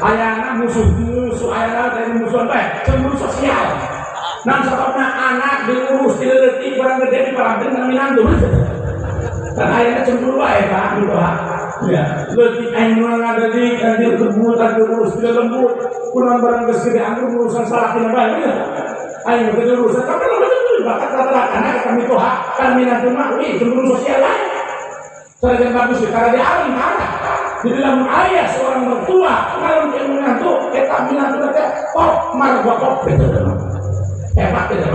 Ayana musuh-musuh ayana teh musuhan bae, cemburu sosial. Nah sababna anak diurus dileutik barang gede diparabkeun kana minantu, bener teu? Kan ayana cemburu wae Pak mitoha. Ya, leutik aing nu ngadadik anjir kebul kan diurus tidak lembut. Kunaon barang geus gede anggur urusan salakina bae bener. Aing teh urusan tapi lo betul bakat rata-rata anak kami mitoha kan minantu mah wih cemburu sosial lain. Sarajan bagus karena di alam karena di dalam ayah seorang mertua kalau dia menantu eta minantu teh top marga top gitu. Hebat gitu.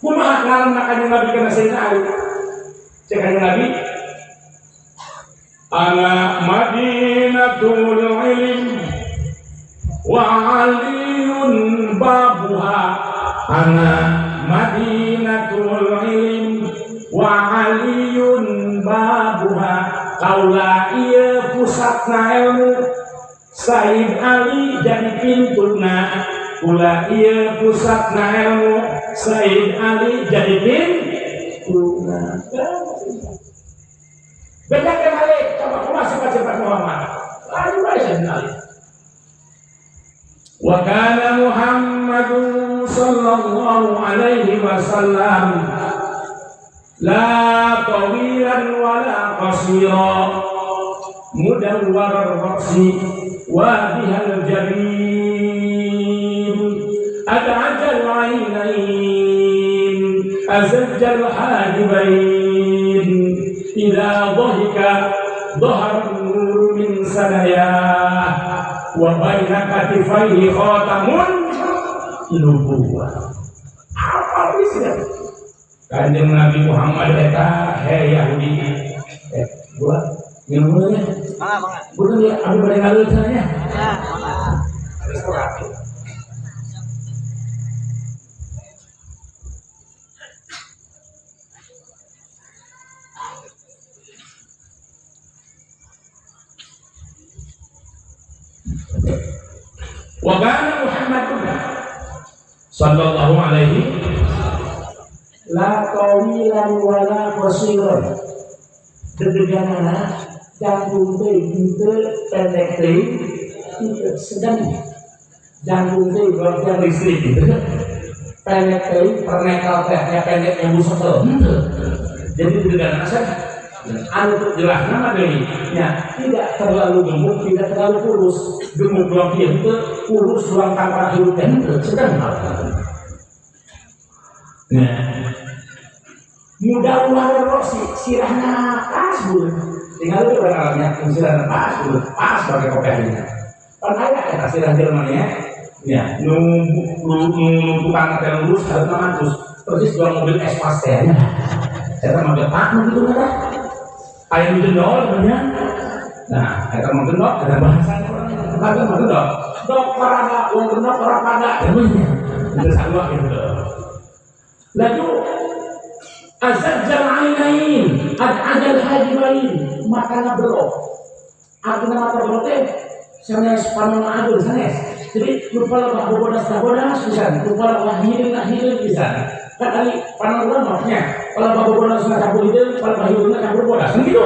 Kumaha ngaranna kanjeng Nabi kana Sayyidina Ali? Cek kanjeng Nabi ana madinatul ilm wa aliyun babuha. Ana madinatul ilm wa aliyun babuha. Kaula ieu pusatna ilmu Sayyid Ali jadi pintuna. Kula ieu pusatna ilmu Sayyid Ali jadi pintuna. Bedakan Ali, coba kumaha sifat-sifat Muhammad. Lalu bae Sayyidina Ali. Wa kana Muhammadun sallallahu alaihi wasallam la tawilan wa la qasira mudawwar ar-ra'si wa bihal jabin ad'ajal 'ainain azajjal hajibain idza dhahika dhahara an-nur min sanayah wa baina katifaihi khatamun nubuwah. Apa isinya? Kanjeng Nabi Muhammad eta he Yahudi. Gua minum dulu ya. Mangga, mangga. Bener ya, aku bade ngaleuh cenah nya. Ya, mangga. Wa kana Muhammad sallallahu alaihi la tawilan wa la qasiran. Dedeganana jangkung teh henteu pendek teh henteu sedang. Jangkung teh bagian listrik gitu. Pendek teh pernekal tehnya pendek yang busuk henteu. Jadi dedeganana Anu jelas nama deui nya tidak terlalu gemuk, tidak terlalu kurus. Gemuk doang kieu henteu, kurus doang tanpa hirup teh henteu, sedang nah. Muda luar rosi sirahna pas beuh. Tinggal itu orang alamnya sirahna pas beuh, pas pakai kopiahnya. Pan aya eta sirah jelema nya. Ya, nu tukang teh lurus hareup mantus. Persis dua mobil S-Pass teh nya. Eta mobil pak nu kitu teh. Aya nu jendol nya. Nah, eta mah gendok ada bahasana urang eta mah gendok. Dok parada, wong gendok ora pada. Itu sarua gitu. Laju azajjal ainain, ad'adal hajibain, matana belok. Artinya mata belok teh sanes panona adul sanes. Jadi lupa lebah bodas bodas pisan, lupa lebah hideung hideung pisan. Kan kali panon urang mah nya, kalau bodas mah campur hideung, kalau hideung campur bodas. Kan gitu.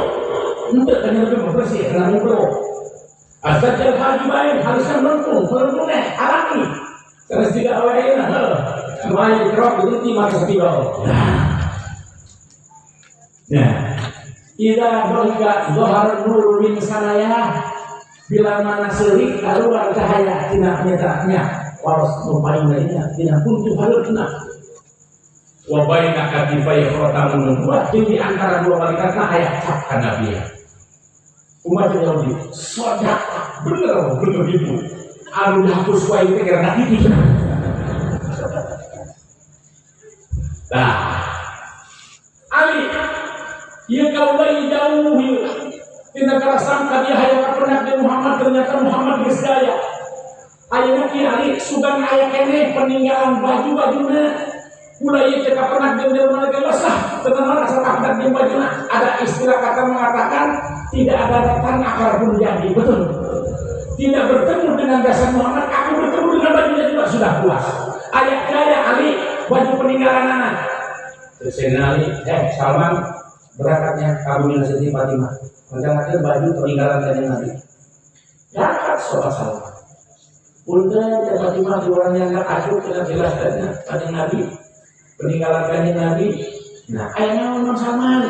Henteu kan lebih bersih karena belok. Azajjal hajibain, halisna melengkung, melengkung teh alami. Sanes jiga awewe ayeuna heuh. Nu aya dikerok itu ti mata sepidol. Nah, idza dhahika dhahar nur min sanaya, bila mana seurik keluar cahaya tina nyatanya waros nu paling lainnya tina kuntu halutna wa baina katifai khatamun nubuwah, di antara dua balikatna aya cap kanabian. Umat Yahudi sodak bener bener gitu anu dihapus wae teh karena kitu. Nah, Ali ieu kaula jauh ieu tina karasangka dia hayang kapendak jeung Muhammad, ternyata Muhammad geus daya. Ayeuna ki Ali sugan aya keneh peninggalan baju-bajuna. Kula ieu teh kapendak jeung jelema geus lah, teu naon asa kapendak jeung bajuna. Ada istilah kata mengatakan tidak ada datang akar pun jadi, betul. Tidak bertemu dengan dasar Muhammad, aku bertemu dengan bajunya juga sudah puas. Aya gaya Ali baju peninggalan anak. Terus Ali, Salman berangkatnya kabulin Siti Fatimah. Menjalankan baju peninggalan kanjeng Nabi. Berangkat sholat Salman. Punten ya Fatimah di orang yang nggak acuh dengan jelaskannya kanjeng Nabi. Peninggalan kanjeng Nabi. Nah, ayahnya ngomong Salman.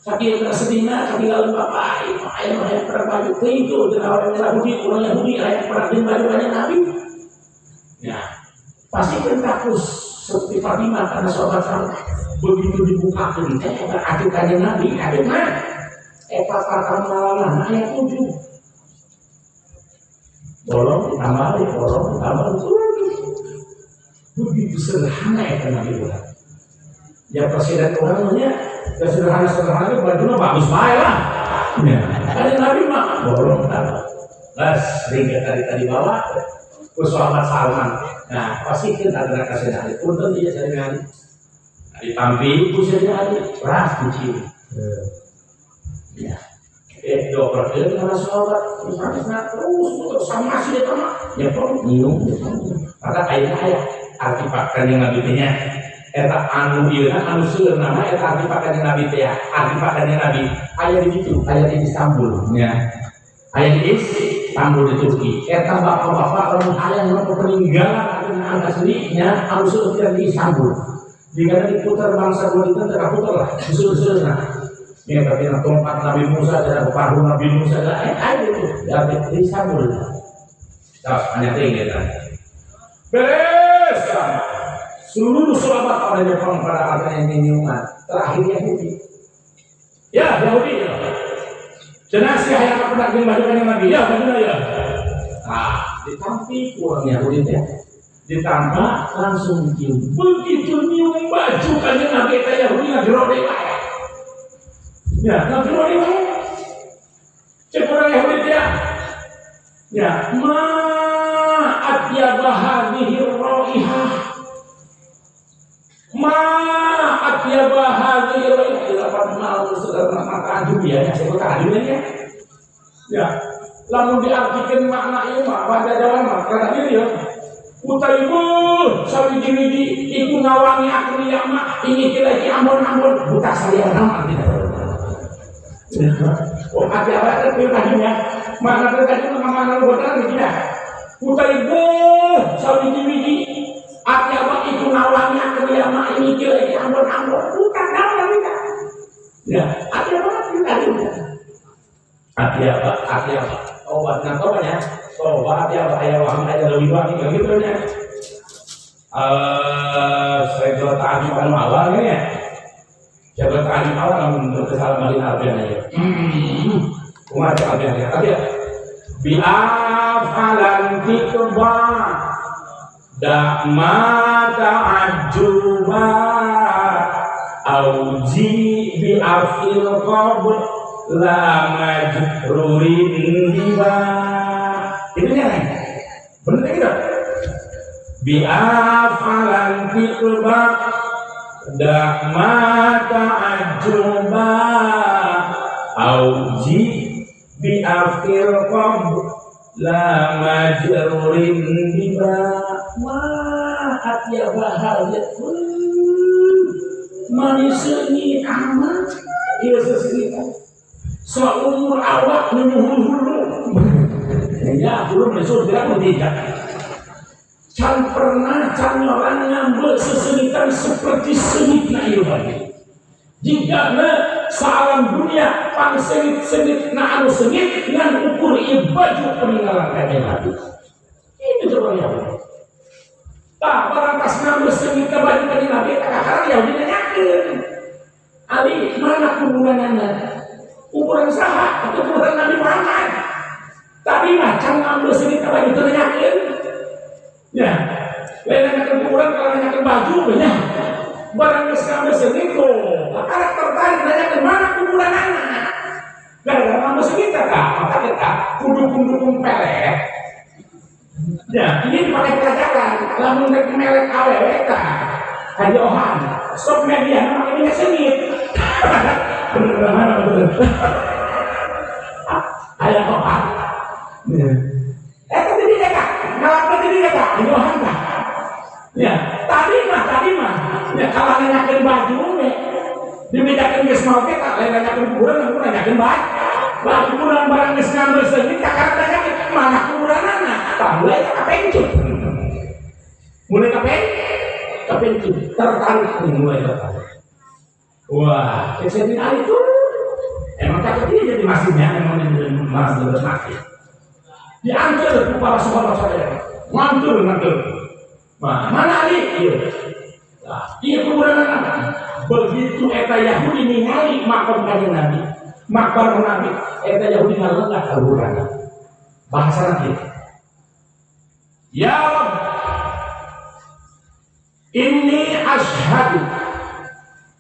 Sakit tersedihna ketinggalan bapak. Ayah mah hayang pernah baju itu dengan orang Yahudi, orang Yahudi ayah pernah beli baju kanjeng Nabi. Nah, pasti kentakus seperti Fatimah karena sahabat Salman. Begitu dibukakan, eta acuh kanjeng Nabi, acuh mah. Eta pertama ayat 7. Bolong ditambah, bolong ditambah, 7. Begitu sederhana eta Nabi urang. Ya presiden orangnya, ya sederhana-sederhana bajunya bagus bae lah. Ya. Kanjeng Nabi mah bolong ditambah. Bas, ringga tadi bawa ke sahabat Salman. Nah, pasti kita ada kasih Ali. Punten dia sering Ali. Ditampi ku Sayyidina Ali, beras dicium. Ya. Dioperkeun kana sahabat, misalnya terus terus sama si eta mah. Ya tong nyium. Maka ayeuna aya artifak kanjeng Nabi teh nya. Eta anu ieuna anu seueurna mah eta artifak kanjeng Nabi teh ya. Artifak kanjeng Nabi aya di ditu, aya di Istanbul nya. Aya di Istanbul di Turki. Eta bapak-bapak lamun aya nu peninggalan anu asli nya anu seueur di Istanbul. Jika diputar bangsa dua itu terputar lah, disuruh-suruh. Ini berarti tongkat Nabi Musa, dan paru Nabi Musa, ada itu, dari Istanbul. Terus hanya tinggi kan. Beres, seluruh sahabat pada Jepang pada artinya nyuman. Terakhir Yahudi. Ya Yahudi. Jenazah yang pernah dimajukan Nabi, ya benar ya. Nah, ditampi kurang Yahudi ya. Ditambah langsung cium. Begitu nyium baju kanjeng Nabi eta Yahudi ngagerode wae. Ya, ngagerode wae. Cek urang Yahudi teh. Ya, ma atyaba hadhihi raihah. Ma atyaba hadhihi raihah. Lapan mau saudara maka aju ya, saya kata aju ya. Ya, lamun diartikeun makna ieu mah bahasa Jawa mah kana ieu ya. Utaibu sawiji-wiji iku ngawangi aku mah ini kira iki ambon-ambon buta saya nama artinya. Oh, ati apa teh tadinya? Makna teh tadi mah makna bodan iki ya. Utaibu sawiji-wiji ati apa iku ngawangi aku mah ini kira iki ambon-ambon buta naon artinya. Ya, ati apa kita Atiaba, atiaba. Tobat nah tobatnya. Tobat atiaba aya waham aya leuwih wangi gitu nya. Saya ta'ajub anu awal nya. Jabat ta'ajub awal lamun salah malin albian aya. Kumaha cek albian ya? Tapi bi'afalan tikba da'ma ta'ajuba auji bi'afil qabr la majrurin diba. Ini nya bener gitu. Bi'afalan tikba da'ma ta'ajuba auji bi'afil qabr la majrurin diba. Wah atiaba halnya manis seungit amat ieu seungit saumur awak nu hulu-hulu ya belum mesur tidak tidak can pernah can orang ngambil sesengitan seperti sengitna ieu baju jika na saalam dunia pang sengit-sengit na anu sengit ngan ukur ieu baju peninggalan kanjeng Nabi. Ini coba ya. Tah barang tas ngambil sengit ka baju kanjeng Nabi eta kakarang Yahudi nanyakeun. Ali mana kuburanana? Kuburan saha atau kuburan Nabi Muhammad? Tadi mah can ngambil sengit ka baju teu nanyakeun. Ya, lain nanyakeun kuburan kalau nanyakeun baju nya. Barang geus ngambil sengit tuh, anak tertarik nanyakeun mana kuburan anak. Gara-gara ngambil sengit tah, maka kita kudu-dukung pelet. Ya, ini dipakai pelajaran. Lamun rek melek awewe tah, kajohan. Sok media make minyak sengit. Bener mana bener. Aya opat. Eta tadi dia kak, ngalapna tadi dia kak, kajohan tah. Ya, tadi mah, ya kalau nanyakeun baju we, dibedakeun geus maot ge lain nanyakeun kuburan, lamun nanyakeun baju. Baju kuburan barang geus ngambil seungit kakak nanyakeun mana kuburanana. Tah mulai kapencut. Mulai kapencut, tertarik nih mulai tertarik. Wah, Sayyidina Ali itu emang cakep dia jadi masjidnya, emang dia jadi masjid masjid. Diantar ke para sahabat saya, ngantur. Nah, mana Ali? Iya. Nah, iya kuburan anak. Begitu eta Yahudi ningali makam kanjeng Nabi, makbar Nabi, eta Yahudi ngalengah kuburan. Bahasa lagi. Ya Rabb, inni asyhadu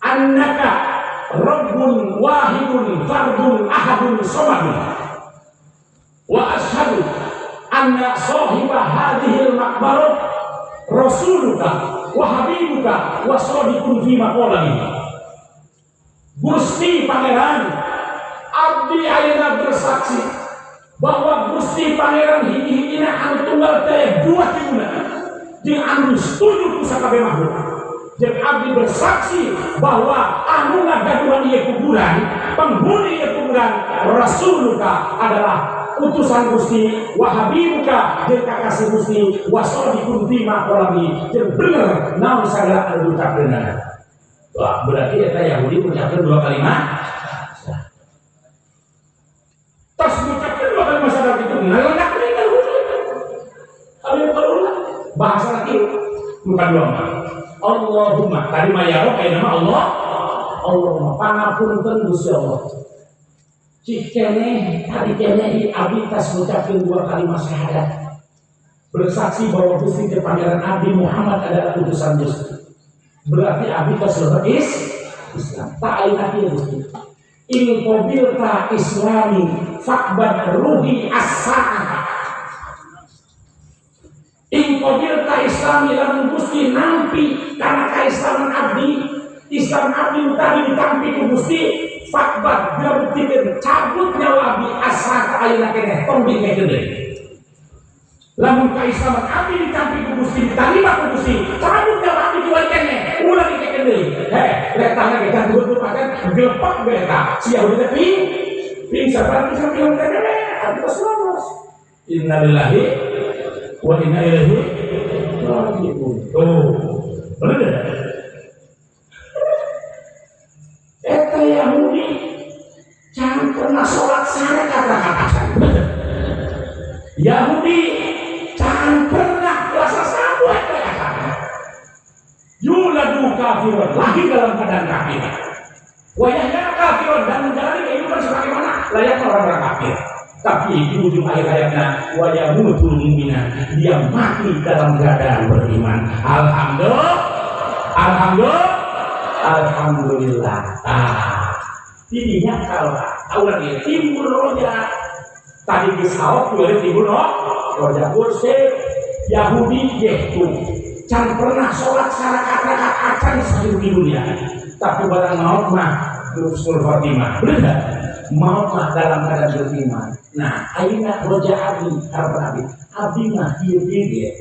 annaka rabbun wahidun fardun ahadun samadun wa asyhadu anna sahiba hadhil maqbarah rasuluka wa habibuka wa sadiqun fi maqalihi. Gusti Pangeran, abdi ayeuna bersaksi bahwa Gusti Pangeran hiji-hijina anu tunggal teh dua tiguna jeung anu setuju ku sakabeh makhluk. Jeung abdi bersaksi bahwa anu ngagaduhan ieu kuburan, penghuni ieu kuburan rasuluka adalah utusan Gusti wa habibuka jeung kakasih Gusti wa sadiqun fi maqalihi jeung bener naon sagala anu diucapkeunana. Wah, berarti eta Yahudi mengucapkan dua kalimat. Tas mengucapkan dua kalimat syahadat itu ngalenak deui ka luhur. Kalimat kalula bahasa lagi bukan dua mah. Allahumma tadi mah ya Rob aya nama Allah. Allahumma pangapunten Gusti Allah. Cik keneh tadi keneh abdi tas ngucapkeun dua kalimat syahadat. Bersaksi bahwa Gusti teh Pangeran Abdi Muhammad adalah utusan Gusti. Berarti abdi tas lebet Islam. Tak ayeuna kieu Gusti. In qabilta islami faqbad ruhi as-sa'ah. In qabilta islami lamun Gusti nampi kana kaislaman abdi, Islam abdi tadi ditampi ku Gusti, faqbad bila buktikeun cabut nyawa abdi as-sa'ah ayeuna keneh tong dikeun deui. Lamun kaislaman abdi ditampi ku Gusti, ditarima ku Gusti, cabut nyawa abdi kiwari keneh, ulah dikeun deui. Heh, letahna ge kan dua pakan gelepak we eta. Si Yahudi teh pingsan berarti sampai yang teh abdi tos lolos. Innalillahi wa inna ilaihi raji'un. Tuh, bener. Eta Yahudi can pernah sholat sarakaat acan. Yahudi can pernah puasa sapoe acan. Yuladu kafirun, lahir dalam keadaan kafir. Wa yahya kafirun, dan menjalani kehidupan sebagaimana layaknya orang-orang kafir. Tapi di ujung akhir hayatnya wa yamutu mu'mina, dia mati dalam keadaan beriman. Alhamdulillah. Alhamdulillah. Alhamdulillah. Ah, ininya kalau aulang ini timbul roja. Tadi geus haot timbul no roja. Kursi Yahudi gitu. Can pernah sholat sarakaat acan sahidup di dunia. Tapi barang maut mah husnul khotimah. Bener enggak? Maut mah dalam keadaan beriman. Nah, ayeuna roja abdi, harapan abdi. Abdi mah ieu ieu.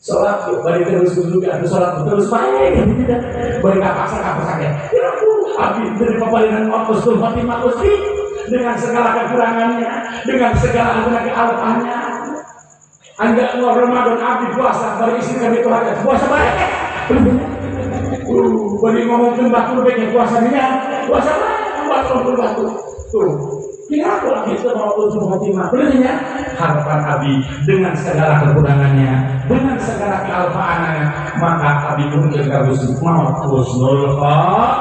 Sholat tuh, bari terus juga, sholat terus bae gitu tidak. Bari kapaksa ya. Ya abdi dari papalinan maut husnul khotimah Gusti dengan segala kekurangannya, dengan segala kealpaannya. Anda mau Ramadan abdi puasa, bari istri kami itu aja puasa bae. Bari ngomongkeun batur bae puasanya, puasa bae, puasa batu. Tuh. Kira aku lagi itu mau ujung khotimah. Benernya harapan abdi dengan segala kekurangannya, dengan segala kealpaannya, maka abdi pun ke Gusti maut husnul khotimah,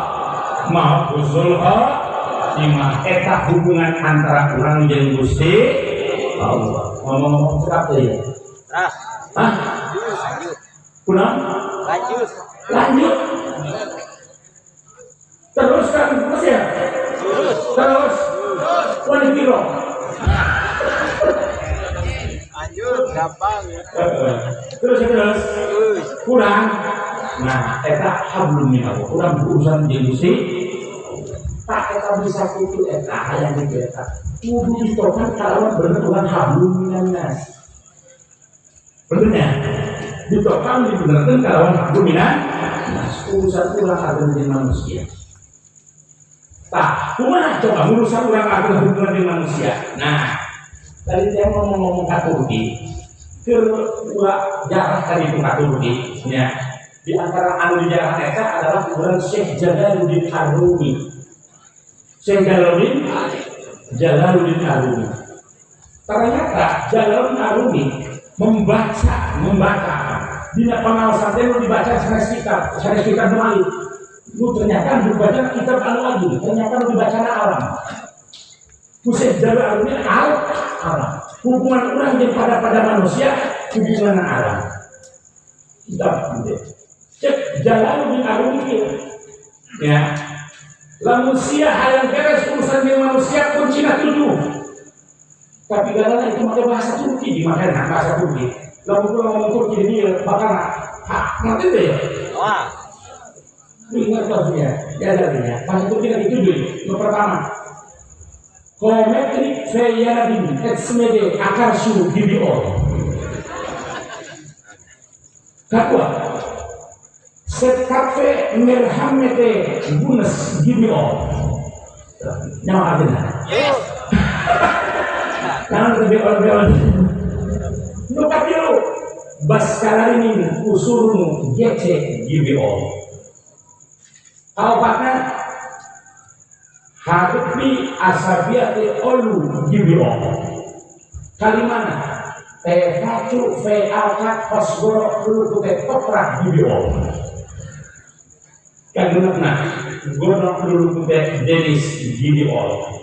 maut husnul khotimah. Eta hubungan antara urang jeung Gusti Allah. Ngomong-ngomong cerap ya. Terus. Hah? Lanjut. Kunaon? Lanjut. Lanjut. Teruskan terus ya. Terus. Terus. Wani piro? Lanjut, gampang. Terus terus. Terus. Kurang. Nah, eta hablum minallah. Kurang berurusan jeung Gusti. Tak eta bisa kitu eta hayang kitu eta. Kudu ditokan kalawan bener Tuhan hablum minannas. Bener ya? Ditokan dibenerkeun kalawan hablum minannas. Urusan urang ageung jeung manusia. Tah, kumaha coba urusan urang ageung hubungan dengan manusia. Nah, tadi saya ngomong-ngomong ka Turki, keur jarah tadi itu ka Turki, nya. Di antara anu dijarah eta adalah kuburan Syekh Jalaluddin Arumi. Syekh Jalaluddin Arumi. Ternyata Jalaluddin Arumi membaca dina pengawasan teh nu dibaca sanes kitab nu alif. Nu ternyata dibaca kitab anu agung, ternyata nu dibaca alam. Ku Syekh Jalaluddin Arumi alam. Hubungan urang jeung pada manusia hubungan alam. Kitab gitu. Cek Jalaluddin Arumi ya. Lamun sia hayang beres urusan dengan manusia kuncina tujuh. Tapi galana itu pakai bahasa Turki, dimakana bahasa Turki. Lamun urang ngomong Turki di dieu bakal ngerti teh ya? Wah. Ingat maksudnya, ya artinya bahasa Turki lagi tujuh. Yang pertama, Kometrik Feyadin Etsmede Akarsu Gibiol. Kedua, Setkafe Merhamete Gunes Gibiol. Nyawa artinya. Yes. Jangan lebih orang-orang. Nu katilu, Baskalarini Usurnu Gece Gibiol. Kaopatna Harupi Asabiate Olu Gibiol. Kalimana Tehacu Fealka Kosgoro Lulukute Toprak Gibiol. Kagenepna Gonok Lulukute Denis Gibiol.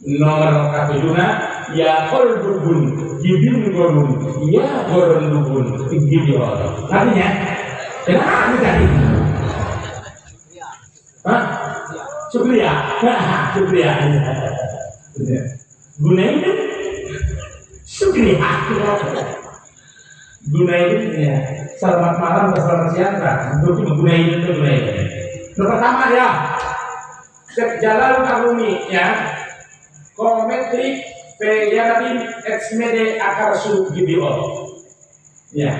Nomor katujuna ya Oldubun Gibin Gorun ya Goron Dubun Gibiol. Artinya kenapa tadi? Hah? Syukriya. Syukriya. Gunain Syukriya. Gunain ya. Selamat malam atau selamat siang, Kak. Gunain itu gunain. Yang pertama ya, Syekh Jalaluddin Arumi ya. Kometrik Feyadin Exmede Akarsu Gibiol. Ya.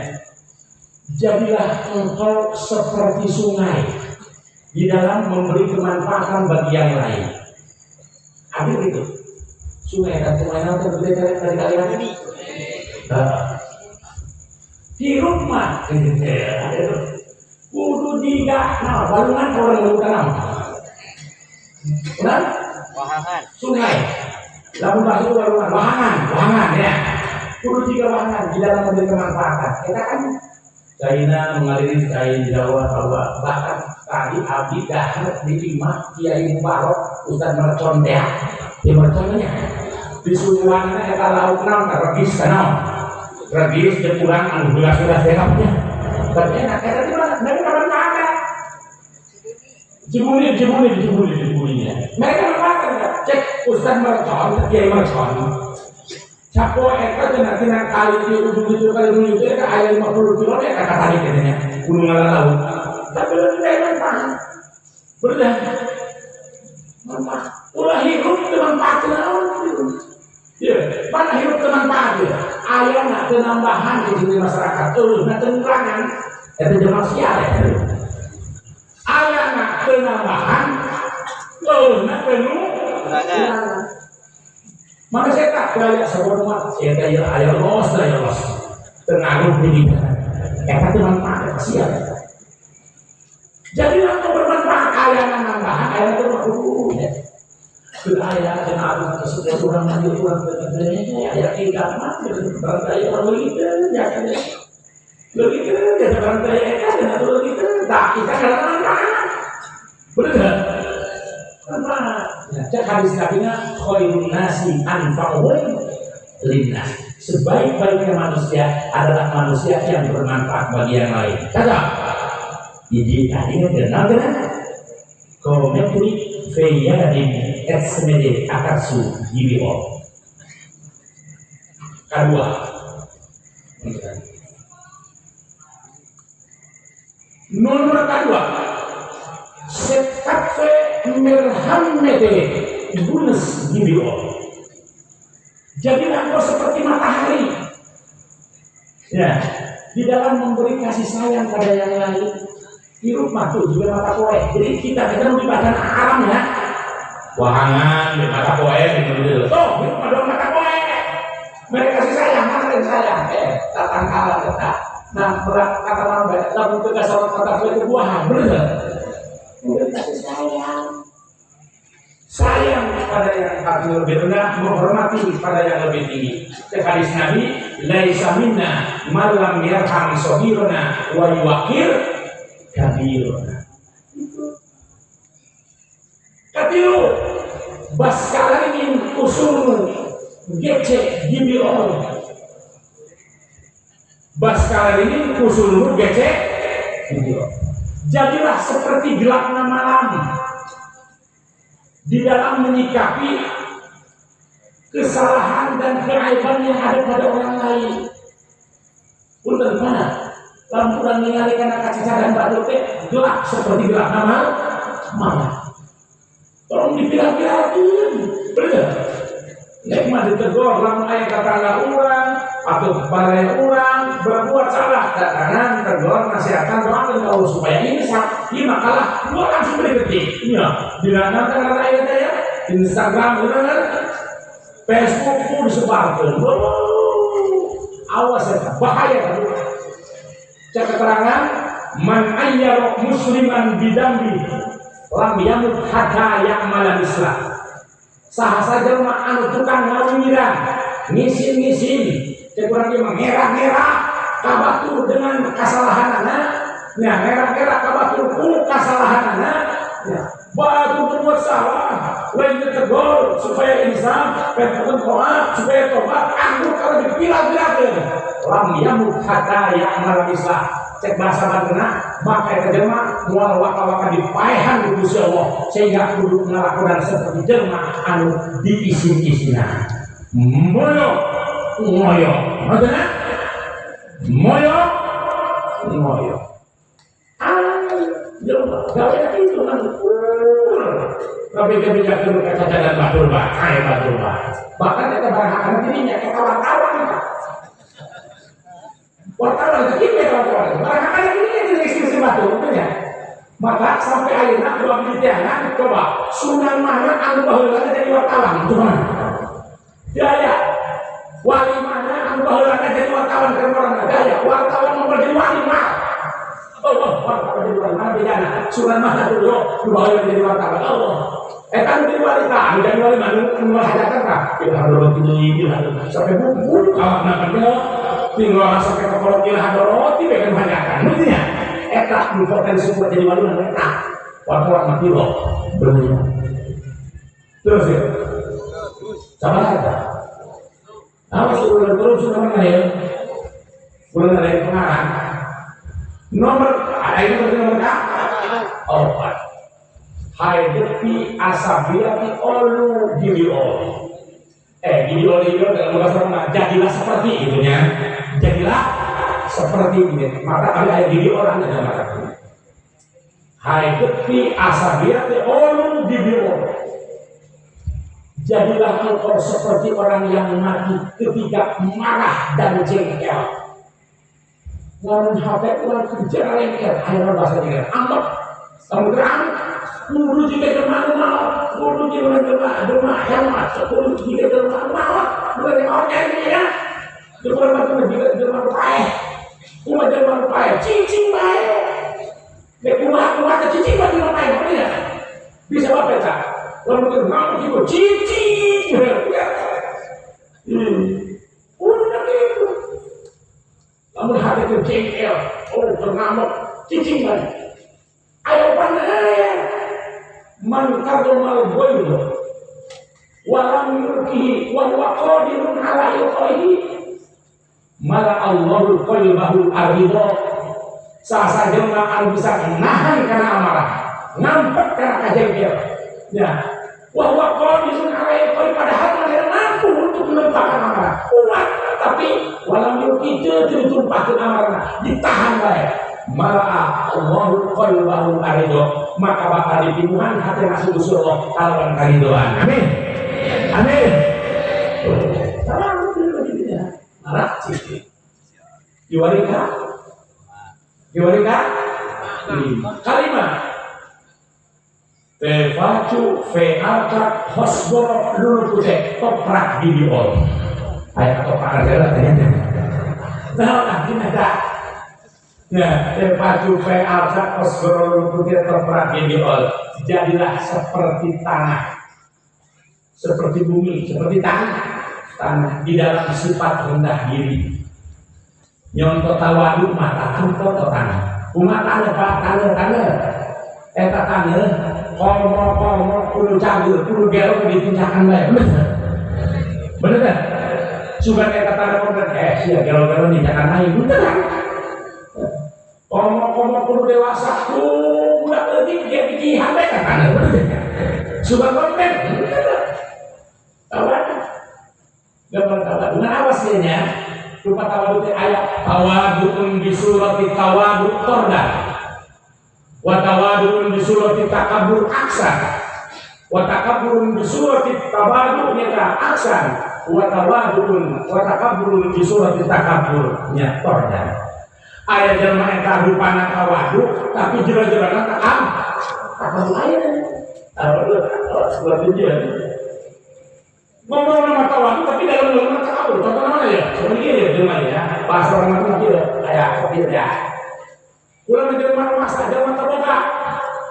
Jadilah engkau seperti sungai di dalam memberi kemanfaatan bagi yang lain. Ada gitu. Sungai dan sungai nanti berbeda dari kalian ini. Hirup mah, ada itu. Kudu jiga, nah balungan orang bukan nama. Benar? Wahangan. Sungai. Lamun bahasa walungan, wahangan, wahangan ya. Kudu tiga wahangan di dalam memberi kemanfaatan. Kita kan China mengaliri cai Jawa bahwa bahkan tadi abdi dahar di imah Kiai Mubarok Ustaz Mercon teh. Di merconnya di suguhanna eta lauk naon regis naon. Regis jeung urang anu gelas-gelas teh nya. Tapi enak eta teh mana mereka manfaatkan. Jibuli jibuli jibuli jibulinya. Mereka manfaatkan cek Ustaz Mercon, Kiai Mercon. Capo eta cenah tina kali di ujung itu kali ujung itu eta aya 50 kilo eta katarik katanya gunung laut. Tapi lebih dari manfaat. Bener. Manfaat. Ulah hirup teu manfaat naon. Ya, mana hirup teu manfaat ya? Aya teu nambahan di sini masyarakat. Eueuh teu ngurangan eta jelema sial eta. Aya teu nambahan eueuh teu ngurangan. Maka saya tak banyak sebuah rumah, saya tak ya ayah los, ayah los, tengaruh di dia. Eta itu manfaat, siap. Jadi waktu bermanfaat, ayah nambahan, ayah itu makhluk. Ayah dan aku sesuatu orang mandi orang bertanya, ayah tidak mati, barang orang begitu, ya kan? Begitu, ya barang saya kan, atau begitu, tak kita karena manfaat, benar? Manfaat. Cek hadis nabinya khairun nasi anfa'uhum linnas. Sebaik-baiknya manusia adalah manusia yang bermanfaat bagi yang lain. Kata. Jadi tadi kenal kan? Kometri Feyadin Etsmede Akatsu Gibio. Kedua. Nomor kedua. Setafe merhamete gunes gibio. Jadilah engkau seperti matahari. Ya, di dalam memberi kasih sayang pada yang lain. Hirup matu juga mata poe. Jadi kita kita di badan alam ya. Wahangan di mata poe gitu. Tuh, hirup mah mata poe. Mereka kasih sayang, mana kasih sayang? Tatang kalah kita. Nah, berat kata orang banyak, lamun teu kasorot mata poe itu buahan, bener. Memberi kasih sayang. Sayang pada yang lebih rendah, menghormati pada yang lebih tinggi. Hadis Nabi, laisa minna man lam yarham saghirana wa yuwaqir kabirana. Katilu baskalain usul gece gibiol. Baskalain usul gece gibiol. Jadilah seperti gelapnya malam di dalam menyikapi kesalahan dan keaiban yang ada pada orang lain. Punten mana? Lamun urang ningali kana kacacadan batur teh gelap seperti gelap malam. Tolong dipilah-pilahkeun. Bener. Nek mah ditegur lamun aya tetangga urang atau baraya urang berbuat salah, datangan tegur nasihatan doakeun ka Allah supaya ini sah, ieu makalah gua langsung beri detik. Nya, dilangan kana aya teh ya, Instagram bener, Facebook pun disebarkeun. Awas eta bahaya tadi. Cek keterangan man ayyara musliman bidambi lam yamut hatta ya'mala mislah. Saha saja mah anu tukang ngawingiran, ngisin-ngisin, cek urang ieu mah ngerah-ngerah kabatur dengan kasalahanana, nya ngerah-ngerah kabatur ku kasalahanana, nya batur berbuat salah, lain ditegur supaya insaf, pengen tobat, supaya tobat, anggur kalau dipilah-pilahkeun. Lam yamut hatta ya'mala mislah. Cek bahasa Madinah, maka eta jelema moal waka-waka dipaehan di Gusti Allah sehingga kudu ngalakonan seperti jelema anu diisin-isinan. Moyo ngoyo. Maksudna? Moyo ngoyo. Ah, jelema gawe kitu kan. Kabeh-kabeh kacacadan batur bae, batur bae. Bahkan eta barang dirinya ka kawan-kawan. Wartawan itu kita wartawan, barang ada ini jadi ekspresi batu, ya. Maka sampai akhirnya dua penelitian, coba sunan mana anu baheula jadi wartawan, itu mana? Daya, wali mana anu baheula jadi wartawan keur orang daya, wartawan mau jadi wali mah. Oh, wartawan jadi wali mana bedana? Suran mana tuh yo, nu baheula jadi wartawan. Oh, eta nu jadi wali tah, nu jadi wali mah nu hajatan tah. Ieu hadoroti deui, ieu hadoroti. Sampai bubur awakna mah teh. Tinggal sampai kekolot ieu hadoroti we kan hajatan. Nu nya. Eta nu potensi buat jadi wali mah eta. Wartawan mah tilo. Bener. Terus ya. Sama aja. Awas ulah korupsi nomor ya. Ulah dari pengarang. Nomor ada ini nomor K? Opat. Haidepi asabiati olu gibiol. Gibiol itu dalam bahasa Roma jadilah seperti itunya. Jadilah seperti ini. Maka kami ada gibiol ada dalam mata. Haidepi asabiati olu gibiol. Jadilah engkau seperti orang yang mati ketika marah dan jengkel. Lamun HP urang kerja lengkel, ayo bahasa jengkel. Ambek, kamu terang, kudu jika jelema maot, kudu jika jelema hemat, kudu jika jelema maot, bukan maot ya. Jelema mah jika jelema paeh. Kumaha jelema paeh, cicing bae. Dek kumaha kumaha cicing bae jelema paeh, maksudnya. Bisa apa eta? Lamun keur ngamuk ieu cicing. Udah gitu. Lamun hati keur jengkel, oh keur ngamuk, cicing bae. Ayo paneh. Man kadhomal ghaiz wa lam yurkihi wa huwa qadirun ala ilqaihi mala Allahu qalbahu aridha. Sasa jelema anu bisa nahan kana amarah, ngampet kana kajengkel. Ya, wa huwa qadirun ala ilqaihi, padahal manehna mampu untuk menumpahkan amarah. Kuat, tapi walam yurkihi teu ditumpahkeun amarahna, ditahan bae. Mala Allahu qalbahu aridha, maka bakal dipinuhan hati Gusti Allah kalawan karidoan. Amin. Amin. Marah cicing. Diwarika? Diwarika? Kalimat Tefacu fe'alka hosboro lulukute toprak bibiol. Ayat toprak adalah tanya. Nah, akhirnya ada. Ya, tefacu fe'alka hosboro lulukute toprak bibiol. Jadilah seperti tanah, seperti bumi, seperti tanah, tanah di dalam sifat rendah diri. Nyonto tawadu mata contoh tanah. Kumaha tanah Pak, tanah tanah. Eta tanah komo-komo kudu cagur, kudu gelo ditincakan bae. Bener. Bener kan? Sugan eta tanah komplek sia gelo-gelo nincakan aing, bener kan? Komo-komo kudu dewasa, kudu budak leutik ge pikihan bae ka tanah, bener kan? Sugan komplek, bener. Tawadu. Gambar tawadu. Nah, awas nya. Rupa tawadu teh aya tawaduun bi surati tawadu torda. Wa tawaduun bi surati takabbur aksa. Wa takabburun bi surati tawadu nyata aksa. Wa tawaduun wa takabburun bi surati takabbur nya torda. Aya jelema eta rupana tawadu tapi jero-jerona takabur aya. Tawadu sebelah tujuan. Ngomong nama tawadu tapi dalam dalam takabur. Contoh mana ya? Seperti ini ya jelema ya. Bahasa orang mah kieu aya kopi ya. Ulah jelema masa jelema terbuka,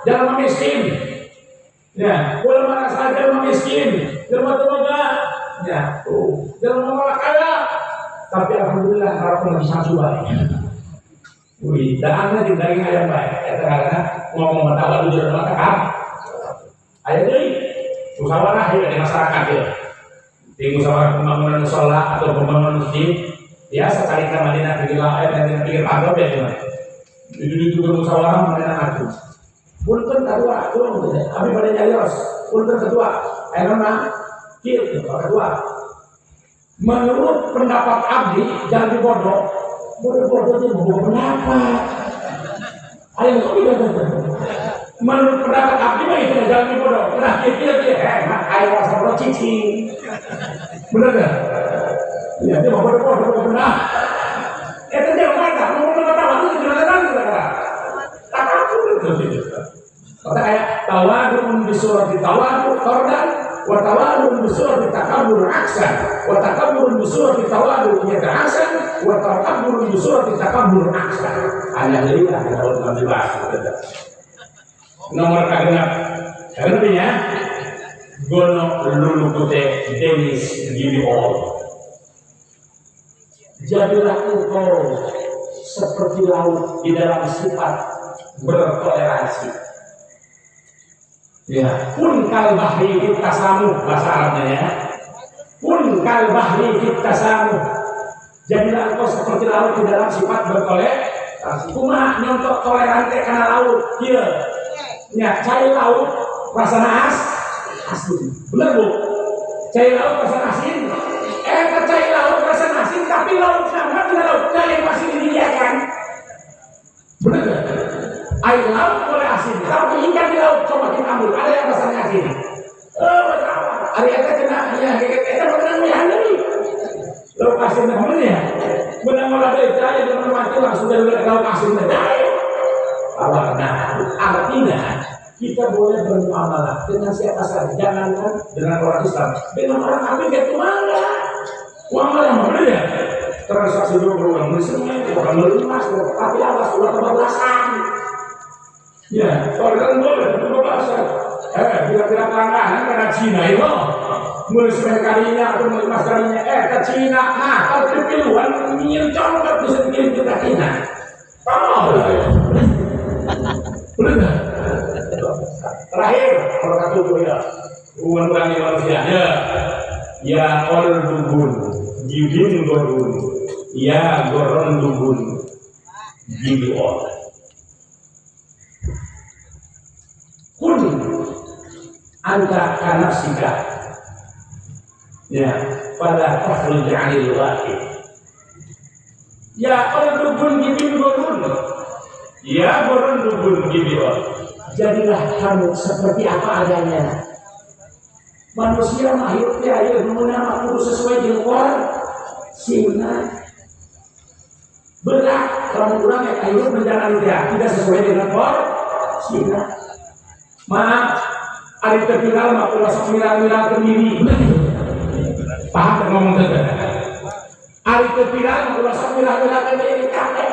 jelema miskin. Ya, ulah merasa jelema miskin, jelema terbuka. Ya, tuh, jelema malah kaya. Tapi alhamdulillah kalau bisa bae. Wih, daangna jeung daging ayam bae. Eta karena ngomong tawadu jelema takabur. Aya deui musyawarah ya di masyarakat ya. Di musyawarah pembangunan mushola atau pembangunan masjid, biasa carita Madinah pinggir laut, Madinah pinggir pagor ya gimana? Itu juga musyawarah Madinah aku. Punten ketua, tolong gitu. Abi pada nyarios. Punten ketua, ayo mana? Kieu ketua. Menurut pendapat abdi jangan dibodoh. Bodoh-bodoh itu bodoh pendapat. Ayo gitu. Menurut pendapat abdi mah itu jangan dibodoh. Nah, kieu kieu ayo rasa bodoh cicing. Bener enggak? Iya, dia mau bodoh-bodoh benar. Itu dia mana? Ngomong tahu itu gimana kan? Takabur itu gitu. Kata kayak tawadun bi surati tawadu tordan Wa tawadun bi surati takabbur aksan, wa takabbur bi surati tawadun nyata aksan, wa takabbur bi surati takabbur aksan. Aya deui lah kalau dibahas. Nomor kagenap. Artinya gono lulukute Denis Gibiol. Jadilah engkau seperti laut di dalam sifat bertoleransi. Ya, kun kal bahri fitasamu bahasa Arabnya ya. Kun kal bahri fitasamu. Jadilah engkau seperti laut di dalam sifat bertoleransi. Kumaha nyontok toleran teh kana laut kieu. Nya cai laut rasana asin. Bener Bu? Cai laut rasana asin. Cai laut rasana asin tapi laut sama tidak laut yang masih disediakan. Bener gak? Air laut boleh asin, tapi ikan di laut coba kita ambil, ada yang rasanya asin. Ada yang kena, ya, kita mengenang yang ini. Laut asin namanya, menang olah dari saya dengan mati langsung dari laut asin. Nah, artinya kita boleh bermuamalah dengan siapa saja, jangankan dengan orang Islam, dengan orang kafir kayak kemana? Muamalah mana ya? Transaksi dulu berulang misalnya, bukan melunas, tapi awas ulah kebablasan. Ya, orang boleh kebablasan. Kira-kira pelanggaran karena Cina itu, mulai sepuluh kalinya atau mulai mas kalinya, ke Cina, nah kalau kepiluan ingin congkak bisa dikirim ke Cina. Oh, benar nggak? Terakhir, kalau kata itu ya, uang-uang manusia, ya, ya ol dugun, gibin gorun, ya goron dugun, gibi ol. Kun anta kanafsika, ya, fala takhruj 'anil waqi. Ya ol dugun gibin gorun, ya goron dugun gibi ol. Jadilah kamu seperti apa adanya. Manusia makhluk ya mengenal kudu sesuai jeung sina. Berat kalau kurang ya ayo menjalani dia tidak sesuai dengan sina. Maaf, ari teu viral mah ulah sok viral-viral diri. Paham teu ngomong teh? Ari teu viral mah ulah sok viral-viral diri kabeh.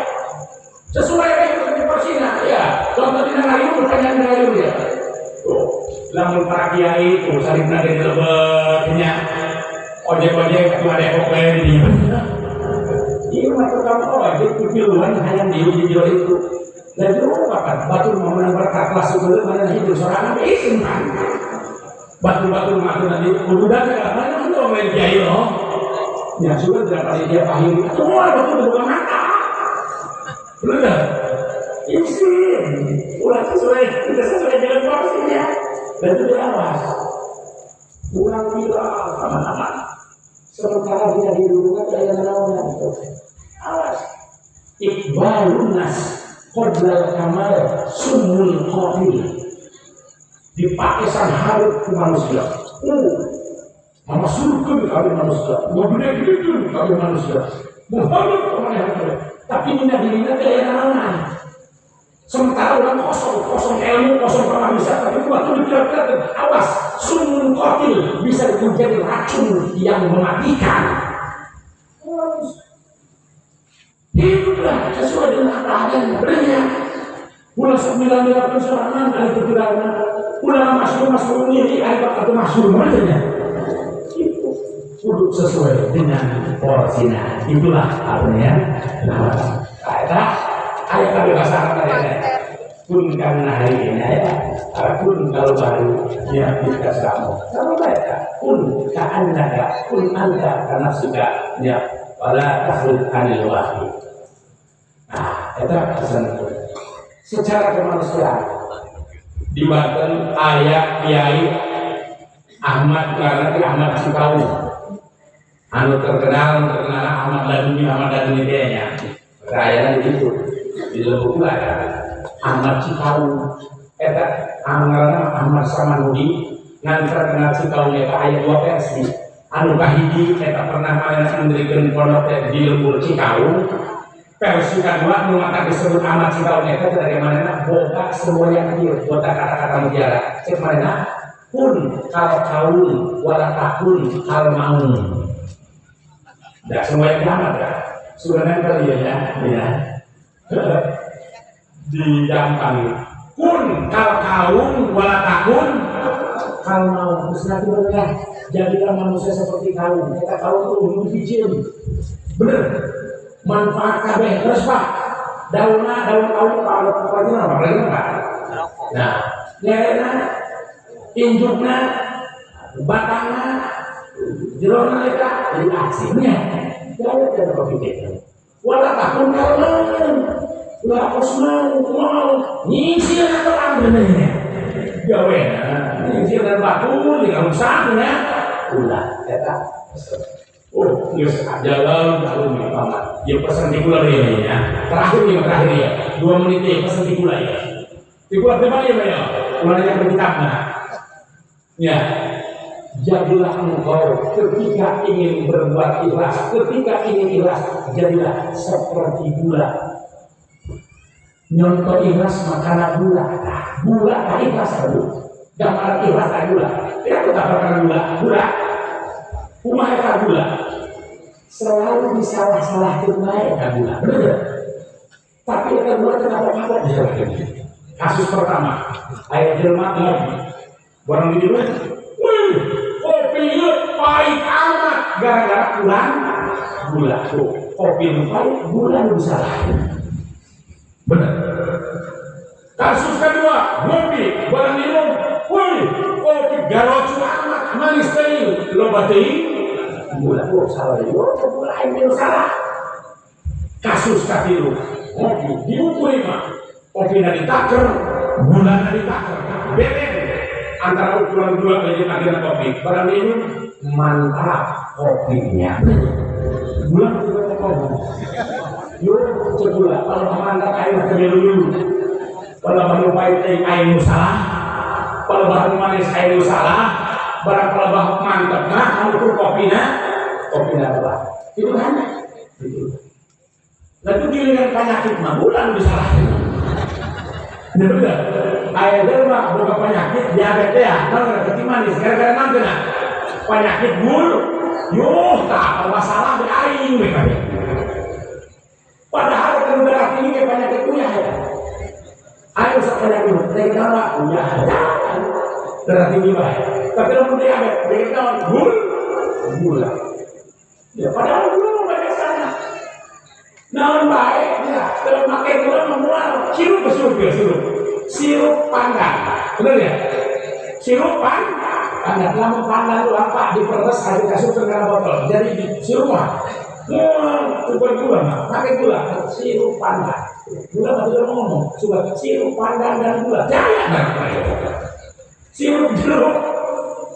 Sesuai dengan porsina ya. Contoh dina ngariung pertanyaan ngariung ya. Tuh, lamun para kiai tuh saripna di lebet nya. Ojek-ojek atuh ada kok we di dieu. Ieu mah tukang ojek pipiluan hayang diuji jero itu. Lah itu apa? Batur mah menang berkat kelas sebelum mana hidup sorangan isin kan. Batur-batur mah atuh nanti ududan segala mana itu main kiai loh. Ya sudah tidak pasti dia pahili. Atuh batur buka mata. Benar? Isin, ulah sesuai, tidak sesuai dengan porsinya. Dan itu diawas. Kurang viral sama-sama. Sementara tidak dihidupkan kayak naonan. Awas. Iqbalun nas qoblal kamal sunnul qabil. Dipakai sang harut ke manusia. Mama surga kali manusia. Mobilnya gitu kali manusia. Muhammad kemana yang tapi dina dirinya kayak naonan. Sementara orang kosong, kosong ilmu, kosong pemahaman, tapi waktu dipikir-pikir, awas, sumun qatil bisa menjadi racun yang mematikan. Hiduplah sesuai dengan apa adanya, benar. Ulah 98 sorangan ada pikiran, ulah masuk ini ada atau masuk mana? Itu kudu sesuai dengan porsina. Itulah artinya. Nah, ayat kami bahasa Arab ya. Kun karena hari ini ya, kun kalau baru ya kita sama. Sama baik kun ka'annaka kun anta karena suka ya wala takhruj anil wahyi. Nah, itu pesan itu. Secara kemanusiaan di Banten ayat Kiai Ahmad karena Ahmad Cikawu. Anu terkenal Ahmad Laduni dia nya. Kayaknya di situ. Di dalam buku ada Ahmad Cikawu. Eta ngaranna Ahmad Samanudi ngan terkenal Cikawu eta aya dua versi. Anu kahiji eta pernah manehna mendirikan pondok di lembur Cikawu. Versi kedua nu mata disebut Ahmad Cikawu eta dari manehna boga semua yang ieu boga kata-kata mutiara. Cek manehna Kun kal kaun wala takun kal maun. Tidak semua yang kiamat ya. Sudah nempel ya ya. Ya. Di gampang. Kun kal kaun wala takun kal maun. Terus nanti bener, jadilah manusia seperti kaun. Kita kaun tuh hijau. Bener. Manfaat kabeh terus Pak. Daunna daun kaun kalau pokoknya apa lagi Pak? Nah, nyerena injukna batangna jerona eta jadi aksinya. Jauh dari berpikir. Wala takun kalon. Ulah kos mau mau nyisir atau ambilnya. Gawe nyisir dan batu di rusak nya. Ulah eta. Oh, geus jalan lalu nih paman. Ya pesan di gula ya ya. Terakhir ya terakhir ya. 2 menit ya pesan di gula ya. Di gula di mana ya? Ulah yang berkitab nah. Ya. Jadilah engkau ketika ingin berbuat ikhlas, ketika ingin ikhlas, jadilah seperti gula. Nyontoh ikhlas makanan gula. Gula tak ikhlas aduh. Gambar ikhlas tak gula. Ya aku tak makan gula. Gula. Kumaha eta gula? Selalu disalah-salahkeun bae eta gula. Bener. Tapi eta gula teu kapok-kapok disalahkeun. Kasus pertama, aya jelema ngopi. Barang di dieu, wih, kopi ieu pahit amat gara-gara kurang gula. Tuh, kopi nu pahit, gula nu disalahkeun. Bener. Kasus kedua, ngopi, barang minum, wih, kopi garocu amat, manis teuing, loba teuing gula. Oh, salah ieu, gula aing nu salah. Kasus katilu, ngopi diukur mah, kopina ditaker, gulana ditaker. Beten antara ukuran gula jeung akhirna kopi. Barang minum mantap kopinya. Gula juga teh ngomong. Yuk, cek gula, kalau mantap aing teh dulu. Kalau baru pahit teh aing nu salah, kalau baru manis aing nu salah, barang kalau baru mantap mah ukur kopina, kopina apa? Itu kan? Itu. Lalu giliran penyakit mah gula nu disalahkeun. Bener. Aya jelema boga penyakit diabetes ya, naon kecil manis gara-gara naon cenah? Penyakit gula. Yuh, tah masalah di aing we kabeh. Padahal kalau darah tinggi ke penyakit uyah ya. Ayo sok penyakit teh naon uyah. Darah tinggi bae. Tapi lamun diabetes, penyakit naon? Gula. Ya padahal gula mah banyak sana. Naon bae ya, kalau make gula mah moal. Sirup sirup ya sirup. Sirup pandan. Bener ya? Sirup pandan. Lamun pandan lu apa diperes ada kasih ke dalam botol. Jadi sirup mah moal bukan gula mah, pakai gula sirup pandan. Gula mah tidak ngomong, coba sirup pandan dan gula. Jaya nah. Sirup jeruk,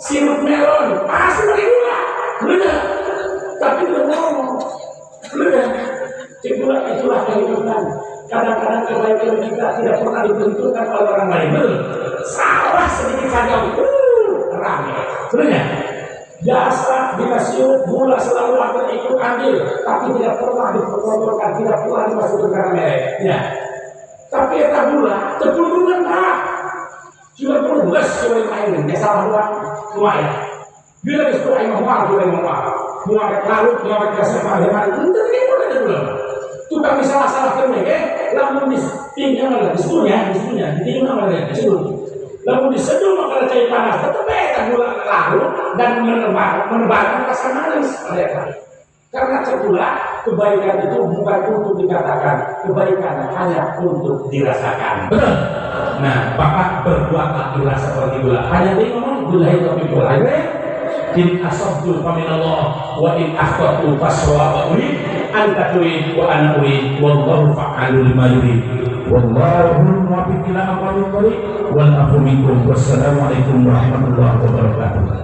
sirup melon, pasti pakai gula. Bener. Tapi tidak ngomong. Bener. Gula itulah kehidupan. Kadang-kadang kebaikan kita tidak pernah ditentukan oleh orang lain. Betul. Salah sedikit saja, rame. Sebenarnya jasa dikasih gula selalu akan ikut andil, tapi tidak pernah dipertontonkan, tidak pernah dimasukkan ke merek. Ya. Tapi eta gula, tepundungan Pak. Cuma perlu geus cuma aing, ya salah doang. Lumayan. Bila geus tuh aing mah moal, aing mah moal. Moal larut, moal kasih pada mari. Henteu kitu eta gula. Tukang disalah-salahkeun we ge, lamun ditinggal lah disebutnya, disebutnya, ditinggal lah disebut. Lamun diseduh maka cai panas, tetep eta gula larut dan menebarkan rasa manis mereka. Karena gula, kebaikan itu bukan untuk dikatakan, kebaikan hanya untuk dirasakan. Betul. Nah, Bapak berbuatlah ikhlas seperti gula. Hanya dia ngomong gula itu tapi gula. In asabtu faminallah wa in akhtatu fasawaba urid anta turid wa ana urid wallahu fa'alu lima yurid wallahu muwaffiq ila aqwamit thariq wal afu minkum. Wassalamualaikum warahmatullahi wabarakatuh.